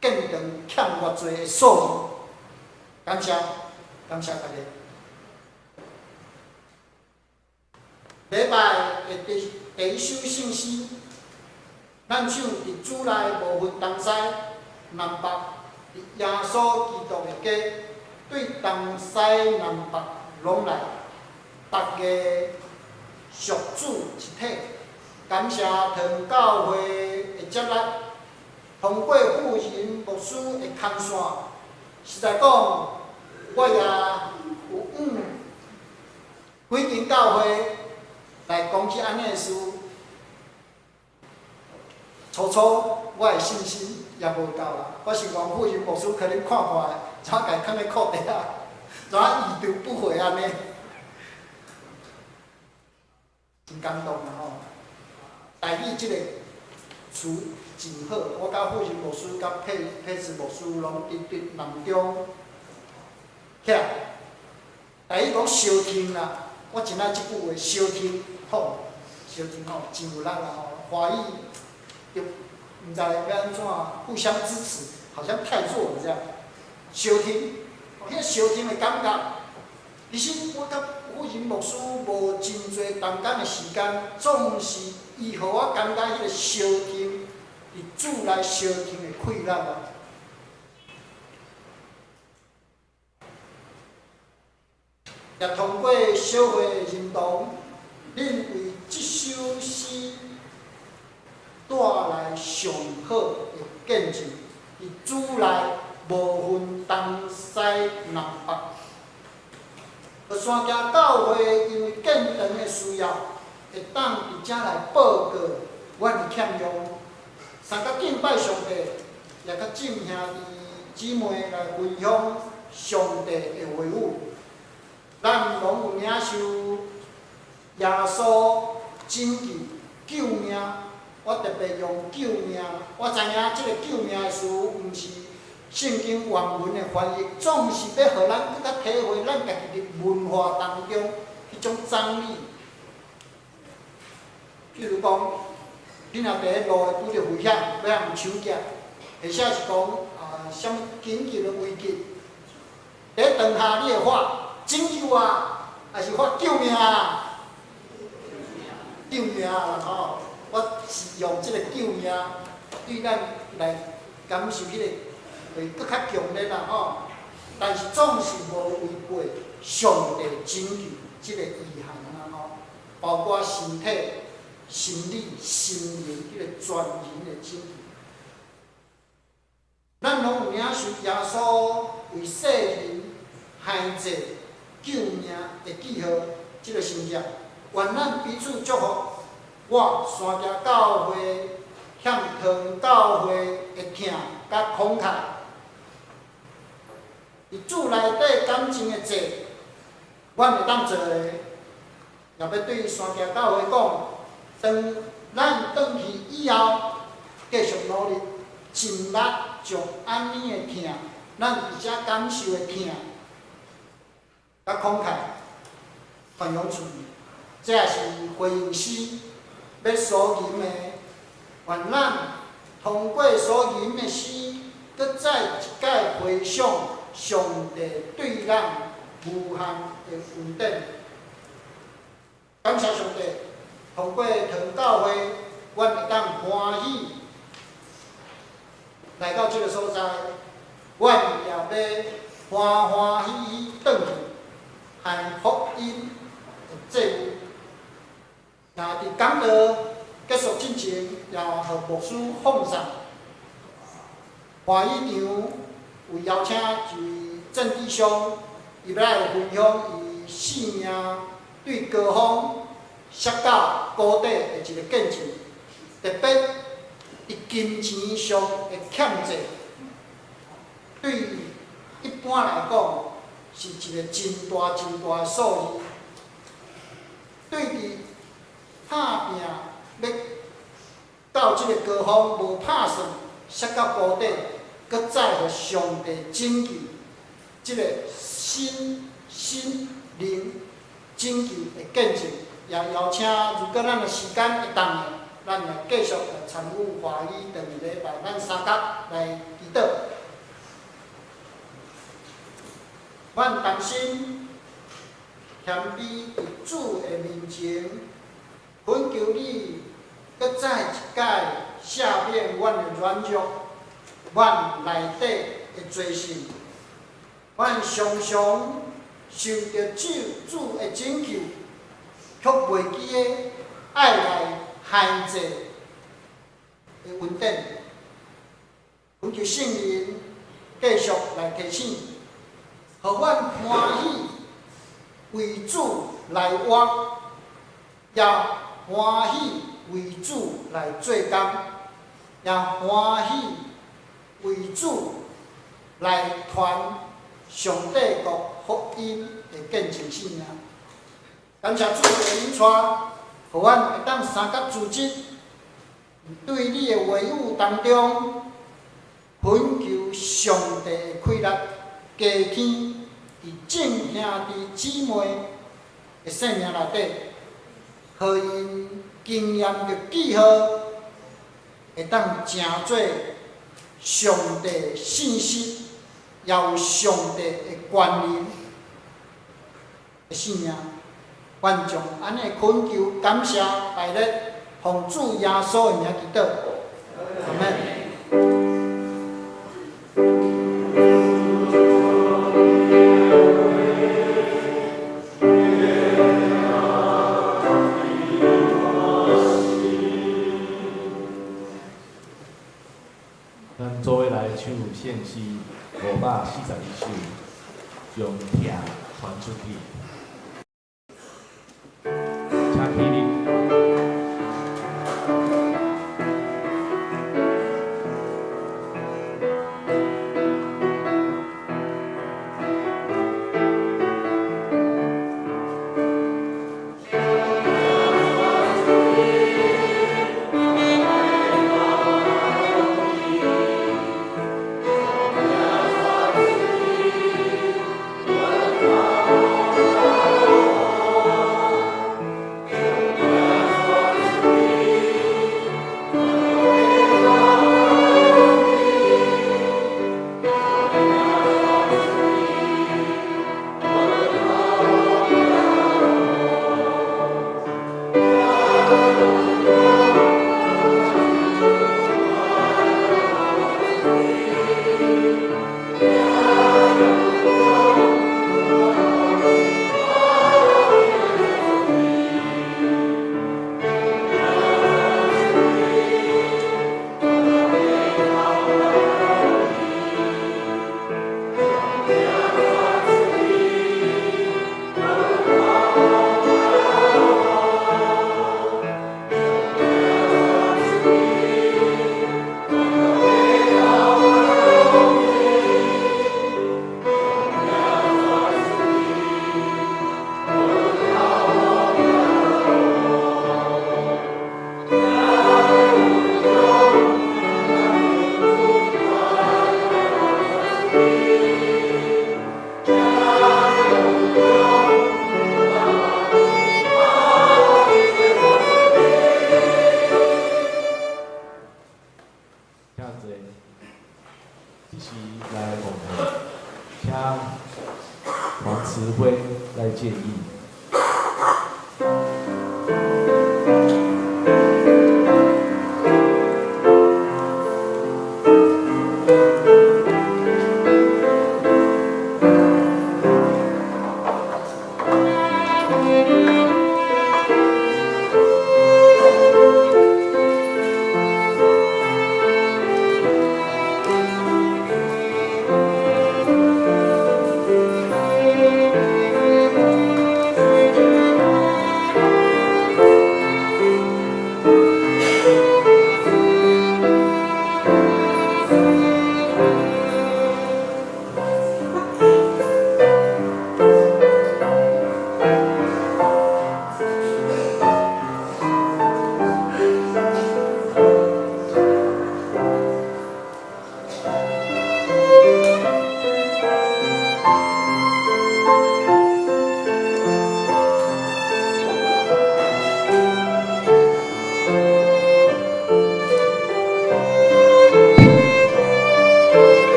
建堂欠偌濟的數字。感謝，感謝大家。禮拜的第第一首聖詩，咱唱佇主內無分東西南北，佇耶穌基督的家，對東西南北攏來，逐家屬主一體。感謝堂教會的接納，通過婦人牧師的牽線，實在講，我也有往幾間教會來講起按呢的事，初初我的信心也無夠啦。我想講婦人牧師可能看看，怎共囥咧褲袋仔，怎已讀不回按呢？真感動啊吼！台語這個詞真好，我佮婦人牧師、佮佩佩慈牧師攏佇佇南中起來。台語講相挺啦，我真愛這句話，相挺好，相挺吼，真有力啦吼。華語就毋知欲按怎，互相支持，好像太弱了這樣。相挺，彼個相挺的感覺，其實我佮婦人牧師無真濟同工的時間，總是伊予我感覺彼個相挺，佇主內相挺的氣力啊。也通過小會的認同，恁為這首詩帶來上好的見證，佇主內無分東西南北。山行教會因為建堂的需要，會當佇遮來報告阮的欠用，三甲敬拜上帝，也佮眾兄弟姊妹來分享上帝的話語。咱攏有領受耶穌拯救救命，我特別用救命，我知影這個救命的詞毋是聖經原文的翻譯，總是欲予咱閣較體會咱家己的文化當中彼種張力。譬如講，你若佇咧路會拄著危險，欲予人搶劫，或者是講啊，啥物緊急的危機，佇當下你會喊拯救啊，還是喊救命啊？救命啦吼！我是用這個救命對咱來感受彼個會閣較強烈啦吼。但是總是無違背上帝拯救這個意涵啦吼，包括身體、心理、心靈彼個全人的拯救。咱攏有領受耶穌為世人還債救命的記號，這個神跡，願咱彼此祝福。我山行教會欠堂教會的疼佮慷慨，佇主內底感情的債，阮會當做的，也欲對山行教會講，當咱轉去以後，繼續努力，盡力將按呢的疼，咱佇遮感受的疼，佮慷慨傳揚出去。這也是回應詩欲所吟的，願咱通過所吟的詩，閣再一擺回想上帝對咱無限的恩典。感謝上帝，通過堂教會，阮會當歡喜來到這個所在，阮也欲歡歡喜喜轉去，還福音的債務。也佇講道結束進前，也予牧師奉上。歡喜場有邀請一位鄭弟兄，伊欲來分享伊性命對高峰摔到谷底的一個見證，特別佇金錢上的欠債，對一般來講是一個真大真大的數字。對佇拍拚欲到這個高峰無拍算，摔到谷底，閣再予上帝拯救，這個身心靈拯救的見證，也邀請，如果咱的時間會當的，咱也繼續來參與華語長禮拜，咱相佮來祈禱。阮同心謙卑佇主的面前，懇求你閣再一擺赦免阮的軟弱，阮內底的罪性。阮常常受著主的拯救，卻袂記得愛來還債的恩典。懇求聖靈繼續來提醒，予阮歡喜為主來活，也歡喜為主來做工，也歡喜為主來傳上帝國福音的見證生命。感謝主的引帶，予阮會當相佮組織，對你的話語當中，懇求上帝的氣力加添佇眾兄弟姊妹的生命內底，予𪜶經驗著記號，會當成做上帝信實，也有上帝的權能的生命。願將按呢懇求感謝大力，奉主耶穌的名祈禱，阿們。咱做伙來唱聖詩541首，將疼傳出去。請起立。請坐。這時來奉獻，請黃慈輝來建議。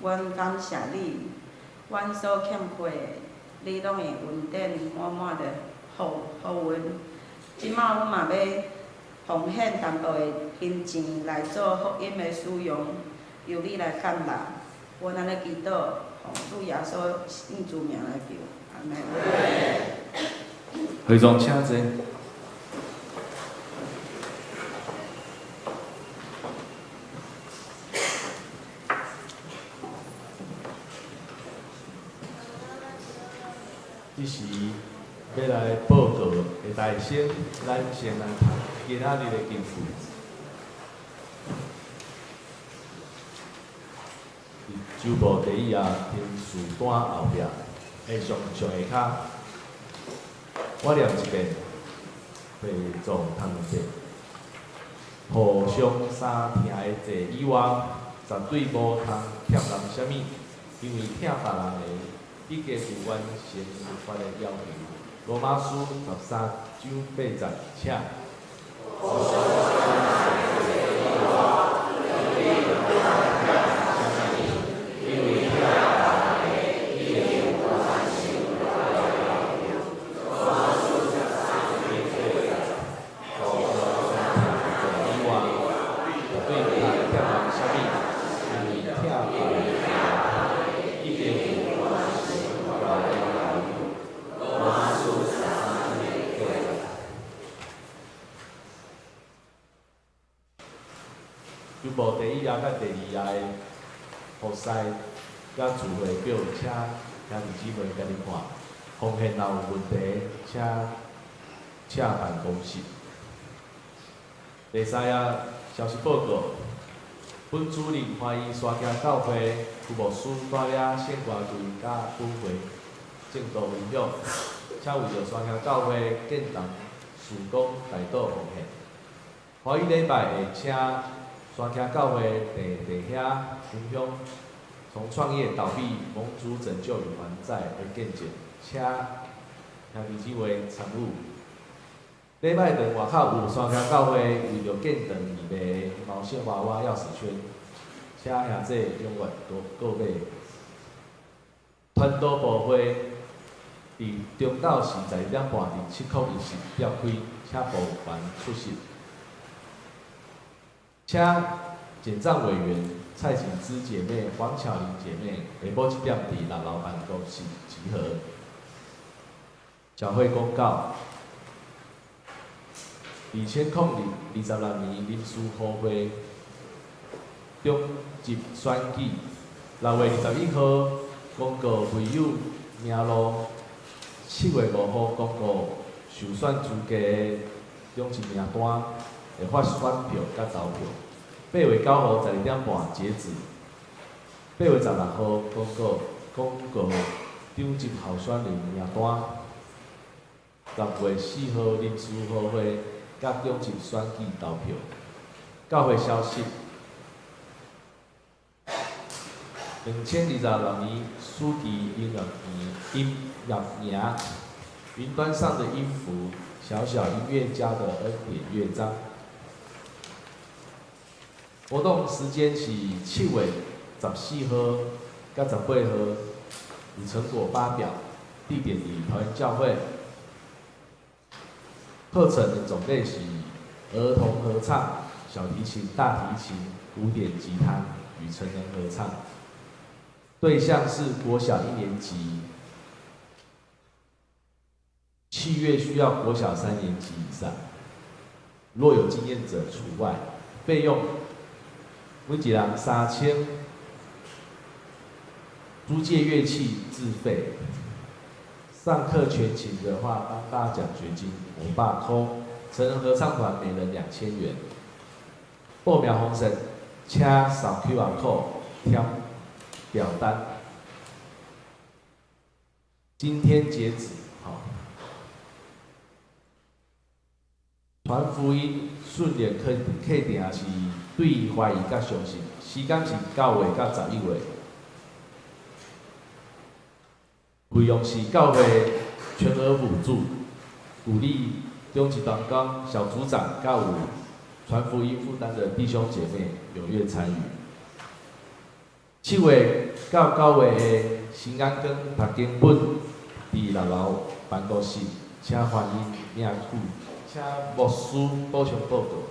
阮感謝你，阮所欠缺的，你攏會恩典滿滿的予予阮。這馬阮嘛欲奉獻淡薄的金錢來做福音的使用，由你來悅納。阮按呢祈禱，奉主耶穌聖主名來求，阿們。會長請坐。這時欲來報告的大先，咱先來讀今仔日的經文。佇周報第一頁天書單後壁，下上上下跤，我念一遍，會眾讀兩遍。互相相疼的債以外，絕對無通欠人啥物，因為疼別人的，已經有完成律法的要求。羅馬書13章8節，請。就無第一頁佮第二頁的服侍佮聚會表，請兄弟姊妹家己看。奉獻若有問題，請請辦公室。第三頁消息報告，本主任歡迎山墘教會邱牧師帶領聖歌隊佮本會證道分享，請為著山墘教會建堂事工代禱奉獻。華語禮拜會請山墘教會鄭弟兄分享從創業倒閉、蒙主拯救與還債的見證，請兄弟姊妹參與。禮拜堂外口有山墘教會為著建堂而賣的毛線娃娃鑰匙圈，請兄弟踴躍購買。傳道部會佇中晝時12點半佇701室召開，請部員出席。請簡賬委員蔡錦芝姐妹、黃巧玲姐妹下晡7點佇六樓辦公室集合。教會公告：2026年臨時好會長執選舉，6月21號公告會友名錄，7月5號公告受選資格的長執名單，會發選票佮投票。8月9號12點半截止。8月16號公告長執候選人名單。10月4號臨時好會佮長執選舉投票。教會消息：2026年暑期音樂營，雲端上的音符，小小音樂家的恩典樂章。活動時間是7月14號佮18號，有成果發表，地點佇桃園教會。課程的種類是兒童合唱、小提琴、大提琴、古典吉他與成人合唱。對象是國小一年級，7月需要國小三年級以上，若有經驗者除外。費用每一人3000，租借樂器自費。上課全勤的話，頒發獎學金500塊。成人合唱團每人2000元。報名方式，請掃 QR code 填表單。今天截止，好。傳福音訓練課程是對懷疑佮相信，時間是9月到11月。費用是教會全額補助，鼓勵長執同工、小組長佮有傳福音負擔的弟兄姐妹踴躍參與。7月到9月的新眼光讀經本，佇六樓辦公室，請歡迎領取。請牧師補充報告。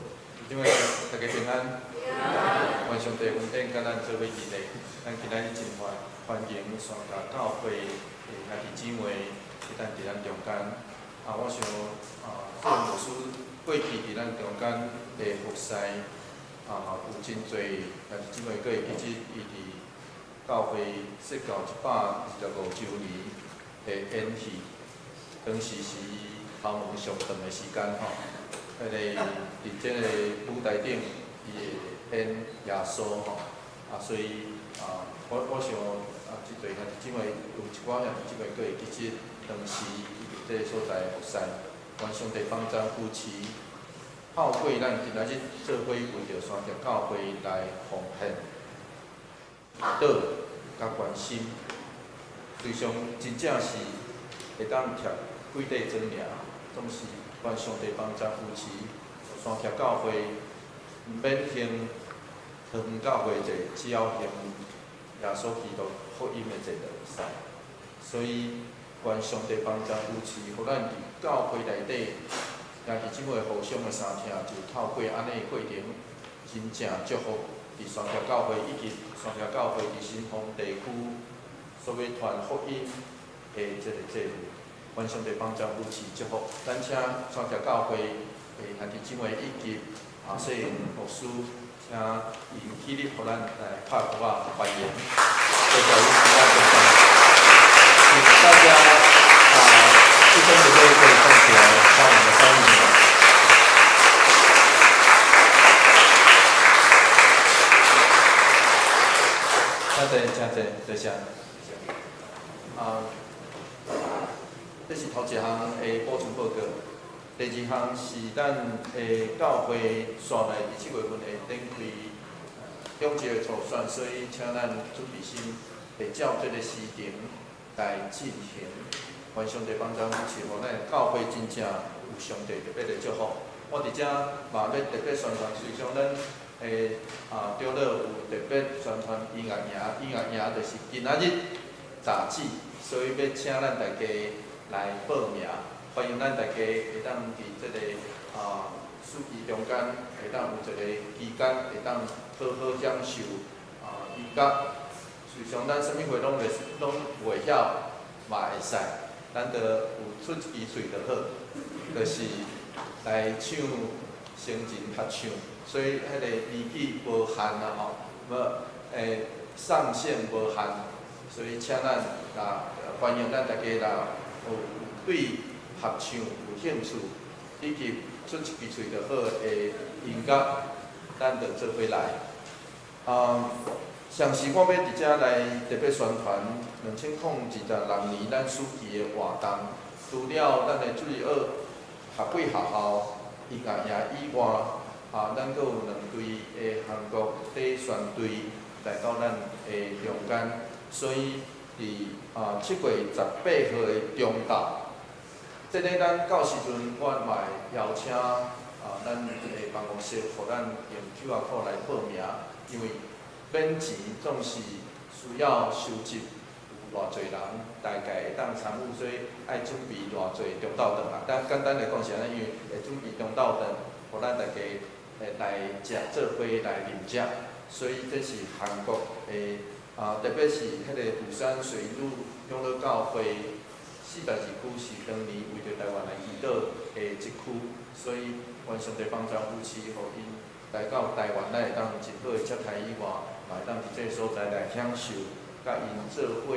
弟兄姊妹，大家平安。願上帝恩典佮咱做伙佇咧，咱今仔日真歡歡迎山峽教會的兄弟姊妹會當佇咱中間。啊，我想啊，做牧師過去佇咱中間的服侍啊，有真濟兄弟姊妹閣會記得伊佇教會設教125週年的演戲，當時是伊頭毛上長的時間吼。彼个佇這个舞台頂，伊會演耶穌吼，啊，所以啊，我想啊，這濟兄弟姊妹有一寡兄弟姊妹閣會記得當時伊佇這个所在服侍，願上帝幫贊扶持，透過咱今仔日做伙為著山峽教會來奉獻、禱佮關心，實際上真正是會當貼幾塊磚爾，總是。願上帝幫贊扶持，山峽教會毋免還桃園教會濟，只要行耶穌基督福音的濟就會使。所以，願上帝幫贊扶持，予咱佇教會內底兄弟姊妹互相的相疼，就透過按呢過程，真正祝福佇山峽教會以及山峽教會佇新豐地區所欲傳福音的這个祭物。願上帝幫贊扶持祝福，咱請山峽教會的兄弟姊妹以及阿細牧師，請𪜶起立，予咱來拍鼓仔歡迎。多謝阮今仔中間，請大家啊，弟兄姊妹可以站起來，幫我們歡迎。請坐，請坐，坐下。啊。這是頭一項的補充報告，第二項是咱的教會煞來佇7月份會展開中職的初選，所以請咱準備心會照這個時程來進行。願上帝幫助扶持，予咱教會真正有上帝特別的祝福。我佇遮嘛欲特別宣傳，隨將咱的啊長老有特別宣傳音樂營，音樂營就是今仔日截止，所以欲請咱大家來報名，歡迎咱大家會當佇這个啊暑期中間會當有一個期間會當好好享受啊音樂。事實上，咱啥物貨攏袂攏袂曉嘛會使，咱著有出一支喙就好，就是來唱成人合唱，所以彼个年紀無限啊吼，無上限無限，所以請咱啊歡迎咱大家若有對合唱有興趣，以及出一支喙就好的音樂，咱就做伙來。啊，上時我欲佇遮來特別宣傳2026年咱暑期的活動，除了咱的主日學合幾學校音樂營以外，啊，咱閣有兩隊的韓國短宣隊來到咱的中間，所以佇啊7月18號的中晝，這个咱到時陣我嘛會邀請啊咱的辦公室，予咱用 QR code 來報名，因為免錢總是需要收集有偌濟人，大概會當參與，所以愛準備偌濟中晝頓啊。但簡單來講是按呢，因為會準備中晝頓，予咱大家會來食做伙來啉食，所以這是韓國的啊，特別是彼个釜山水路長老教會42區是當年為著台灣來祈禱的一區，所以願上帝幫助扶持，予𪜶來到台灣，咱會當真好的接待以外，嘛會當佇這个所在來享受，佮𪜶做伙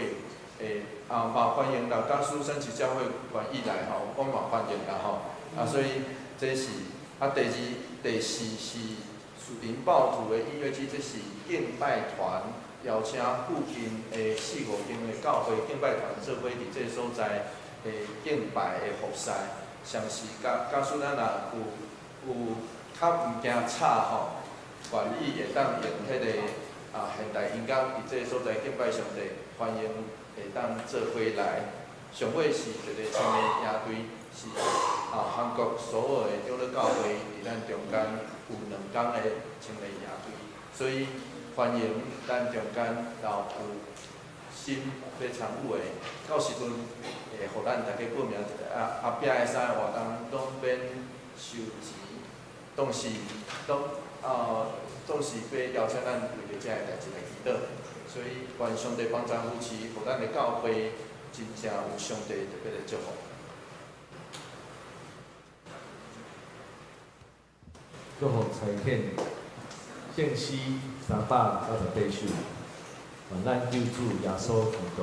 的啊，嘛歡迎若假使三市教會願意來吼，我嘛歡迎啦吼。啊，所以這是啊，第二、第四是樹林暴徒的音樂季，這是敬拜團邀請附近的四五間的教會敬拜團做伙佇這个所在的敬拜的服侍，相是假假使咱若有較毋驚吵吼，願意會當用彼个啊現代音樂佇這个所在敬拜上帝，歡迎會當做伙來。上尾是一個青年營隊，是啊韓國首爾的長老教會佇咱中間有兩工的青年營隊，所以歡歡迎咱中間若有心欲參與的，到時陣會予咱大家報名一下。啊，後壁的三个活動攏免收錢，當是攏啊，總是欲邀請咱為著這个代誌來祈禱。所以願上帝幫贊扶持，予咱的教會真正有上帝特別的祝福。祝福差遣聖詩398首，願咱救主耶穌基督。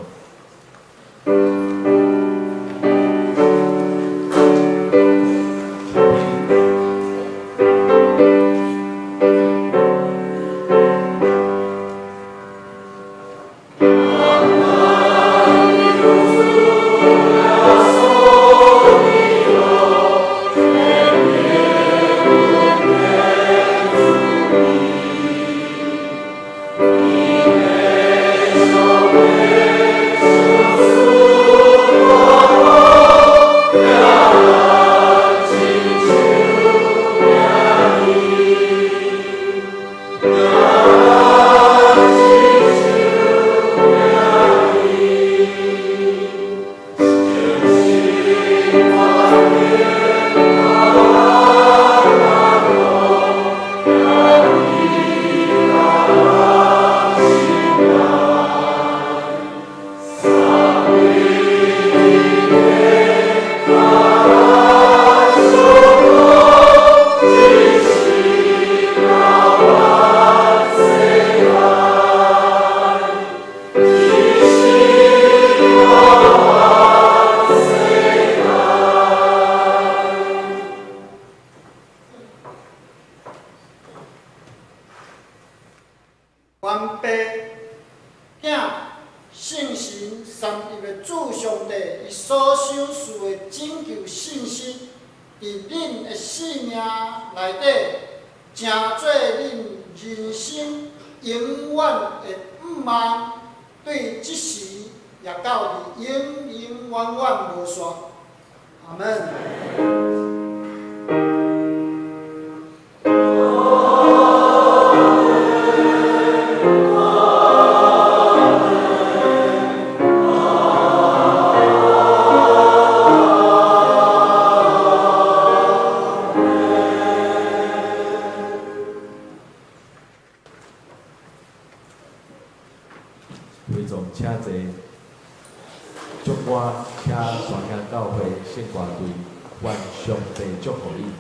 願父、囝、聖神三一的主上帝，伊所賞賜的拯救信息，佇恁的生命內底，成做恁人生永遠的盼望，對這時也到佇永永遠遠無煞。阿門。會眾請坐，祝我請山兄教會聖歌隊，願上帝祝福你。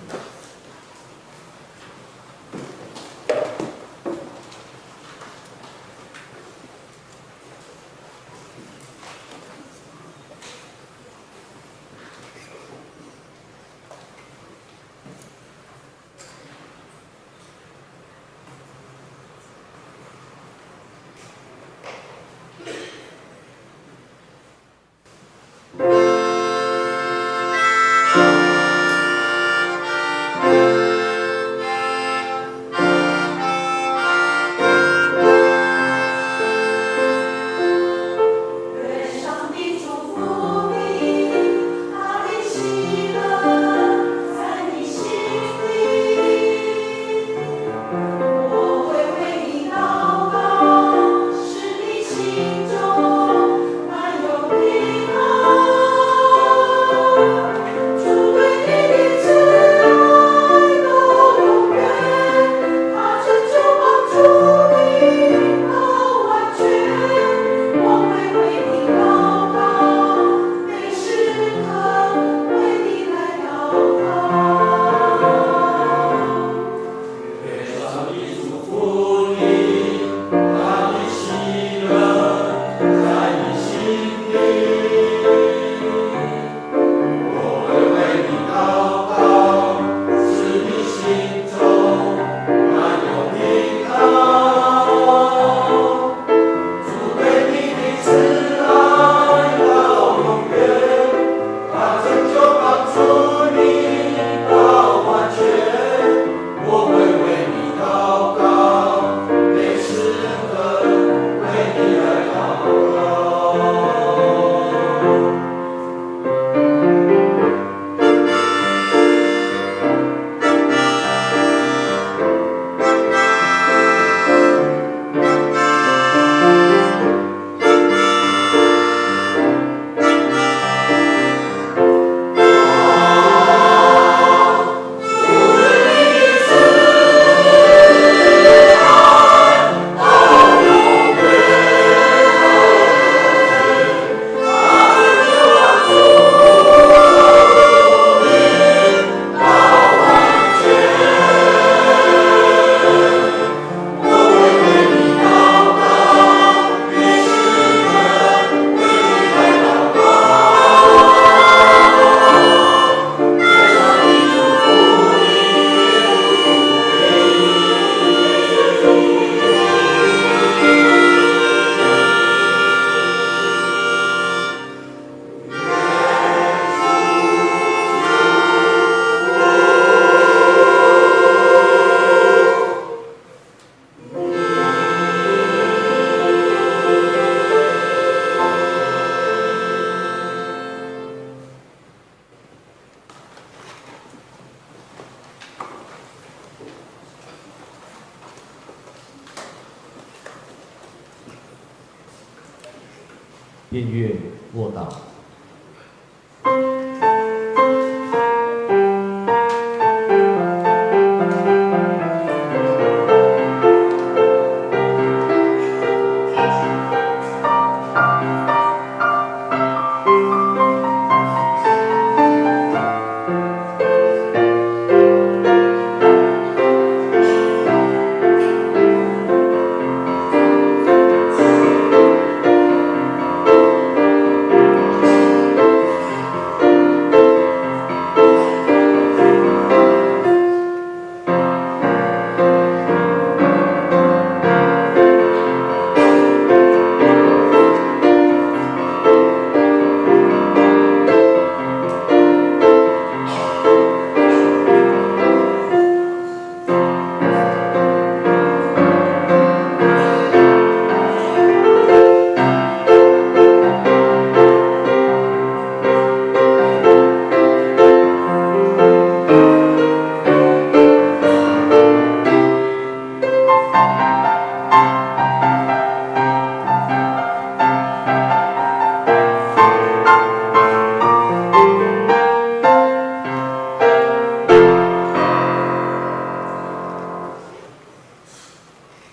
遍月默禱。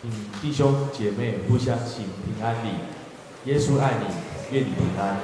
請弟兄姐妹互相行平安禮，耶穌愛你，願你平安。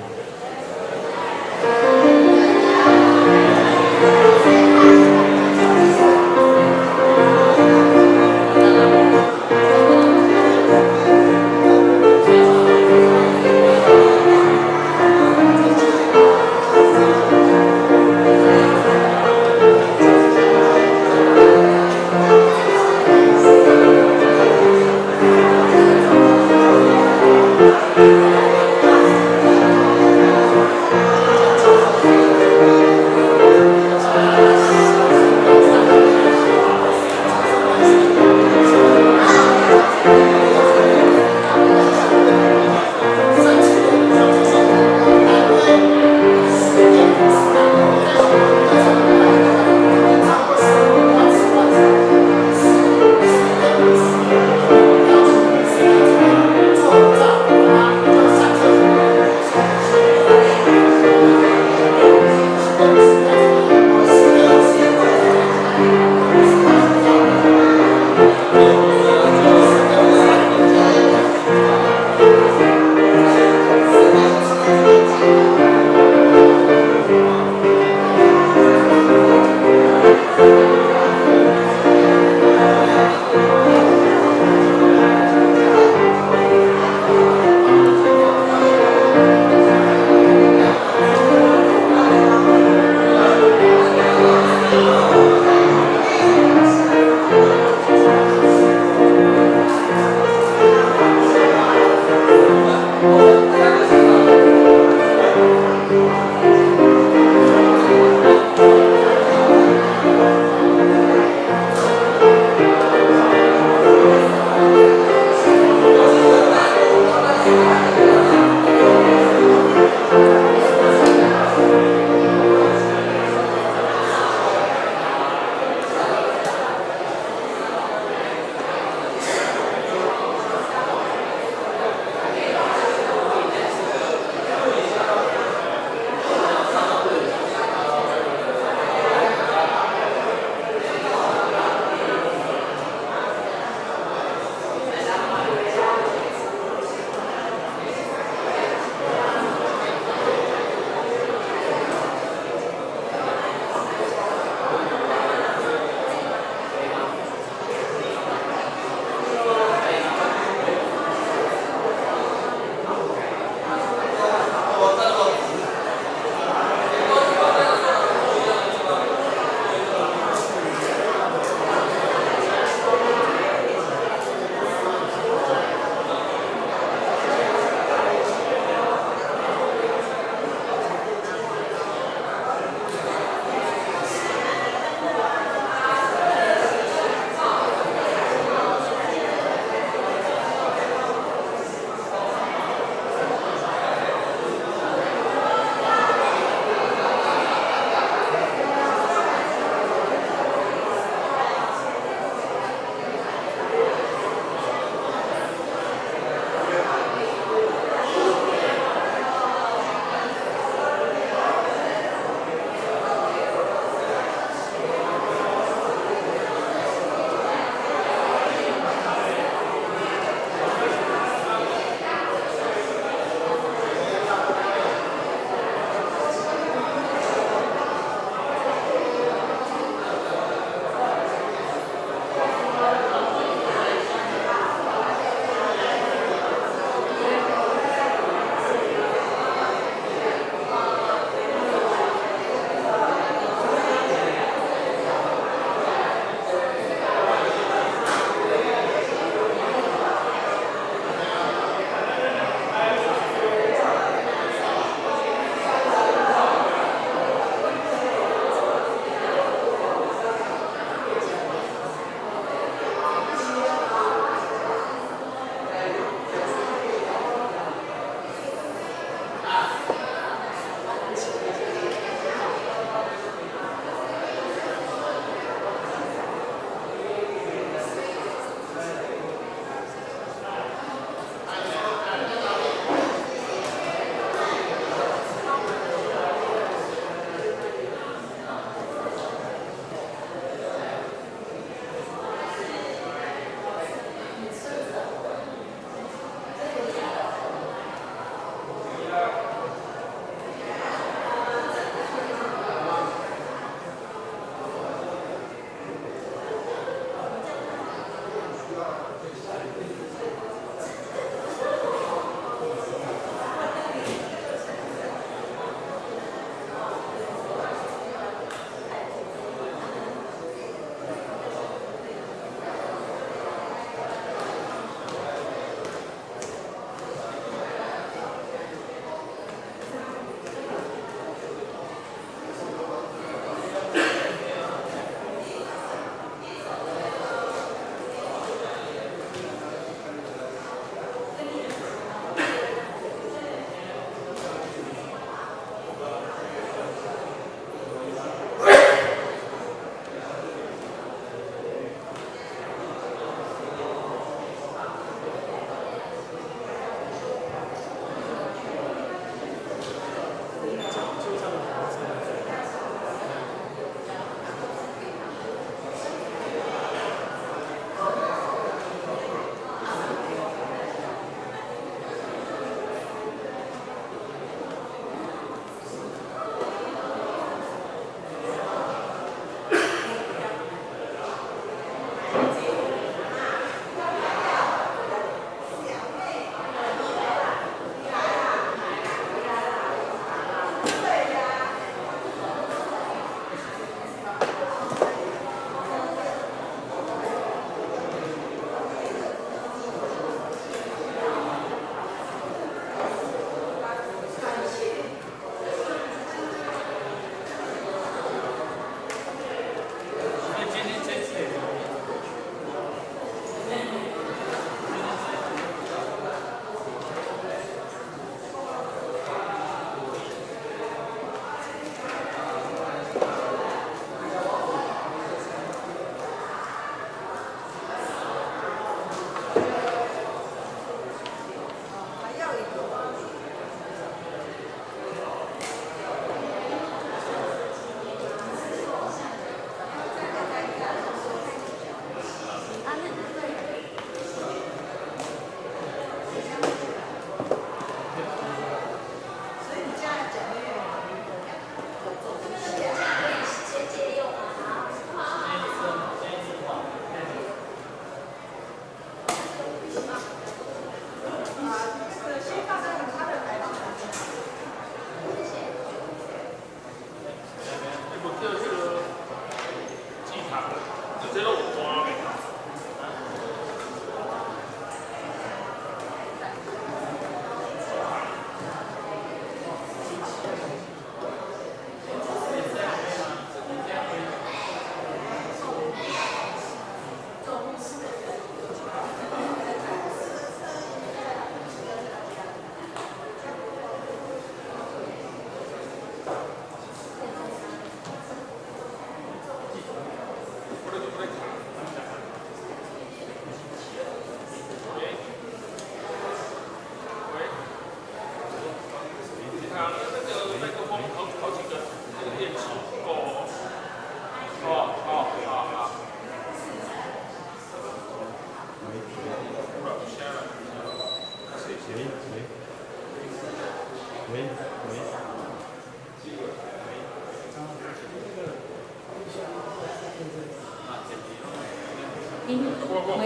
喂，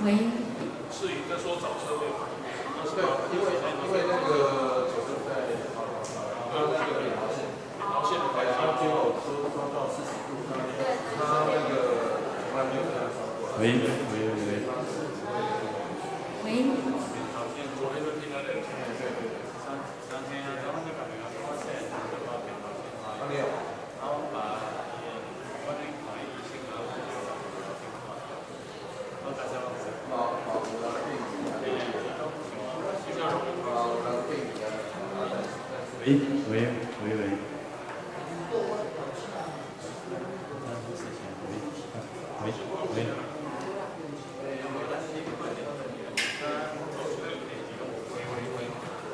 喂。是你在說找車位嗎？對，因為那個就是在他那個扁桃腺，扁桃腺，對，他結果說抓到40度，他那個從來沒有這樣燒過。喂喂喂。喂。昨天就聽他的。對對對。啊，沒有。然後把我去看醫生，然後就我大家攏知。嘛嘛有人變異啊，嘛有人變異啊，喂喂喂喂。喂喂。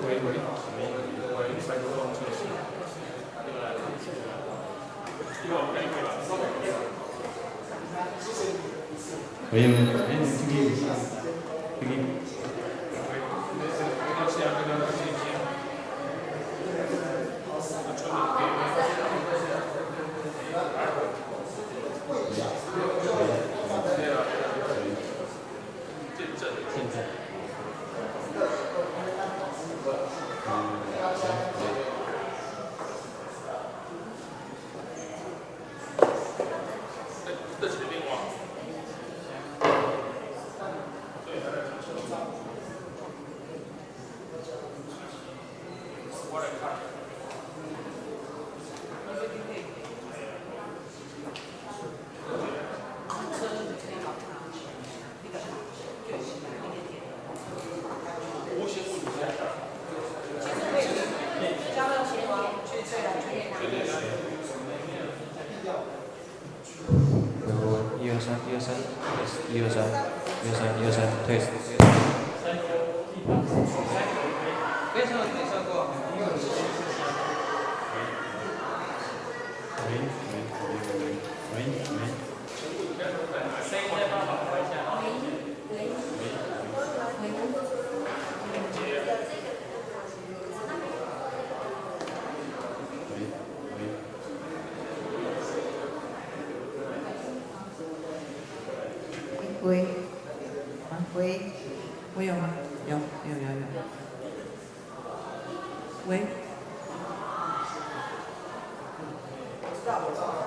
喂喂喂，麥克風測試。喂喂，哎，這個，這個。現在。這幾個電話。我來看。我先問一下。一二三，一二三，一二三，一二三，一二三，test。沒錯，沒錯過。喂喂喂喂喂。聲音再幫我開一下。喂喂喂喂。喂，啊喂，我有嗎？有有有有。喂。我知道，我知道。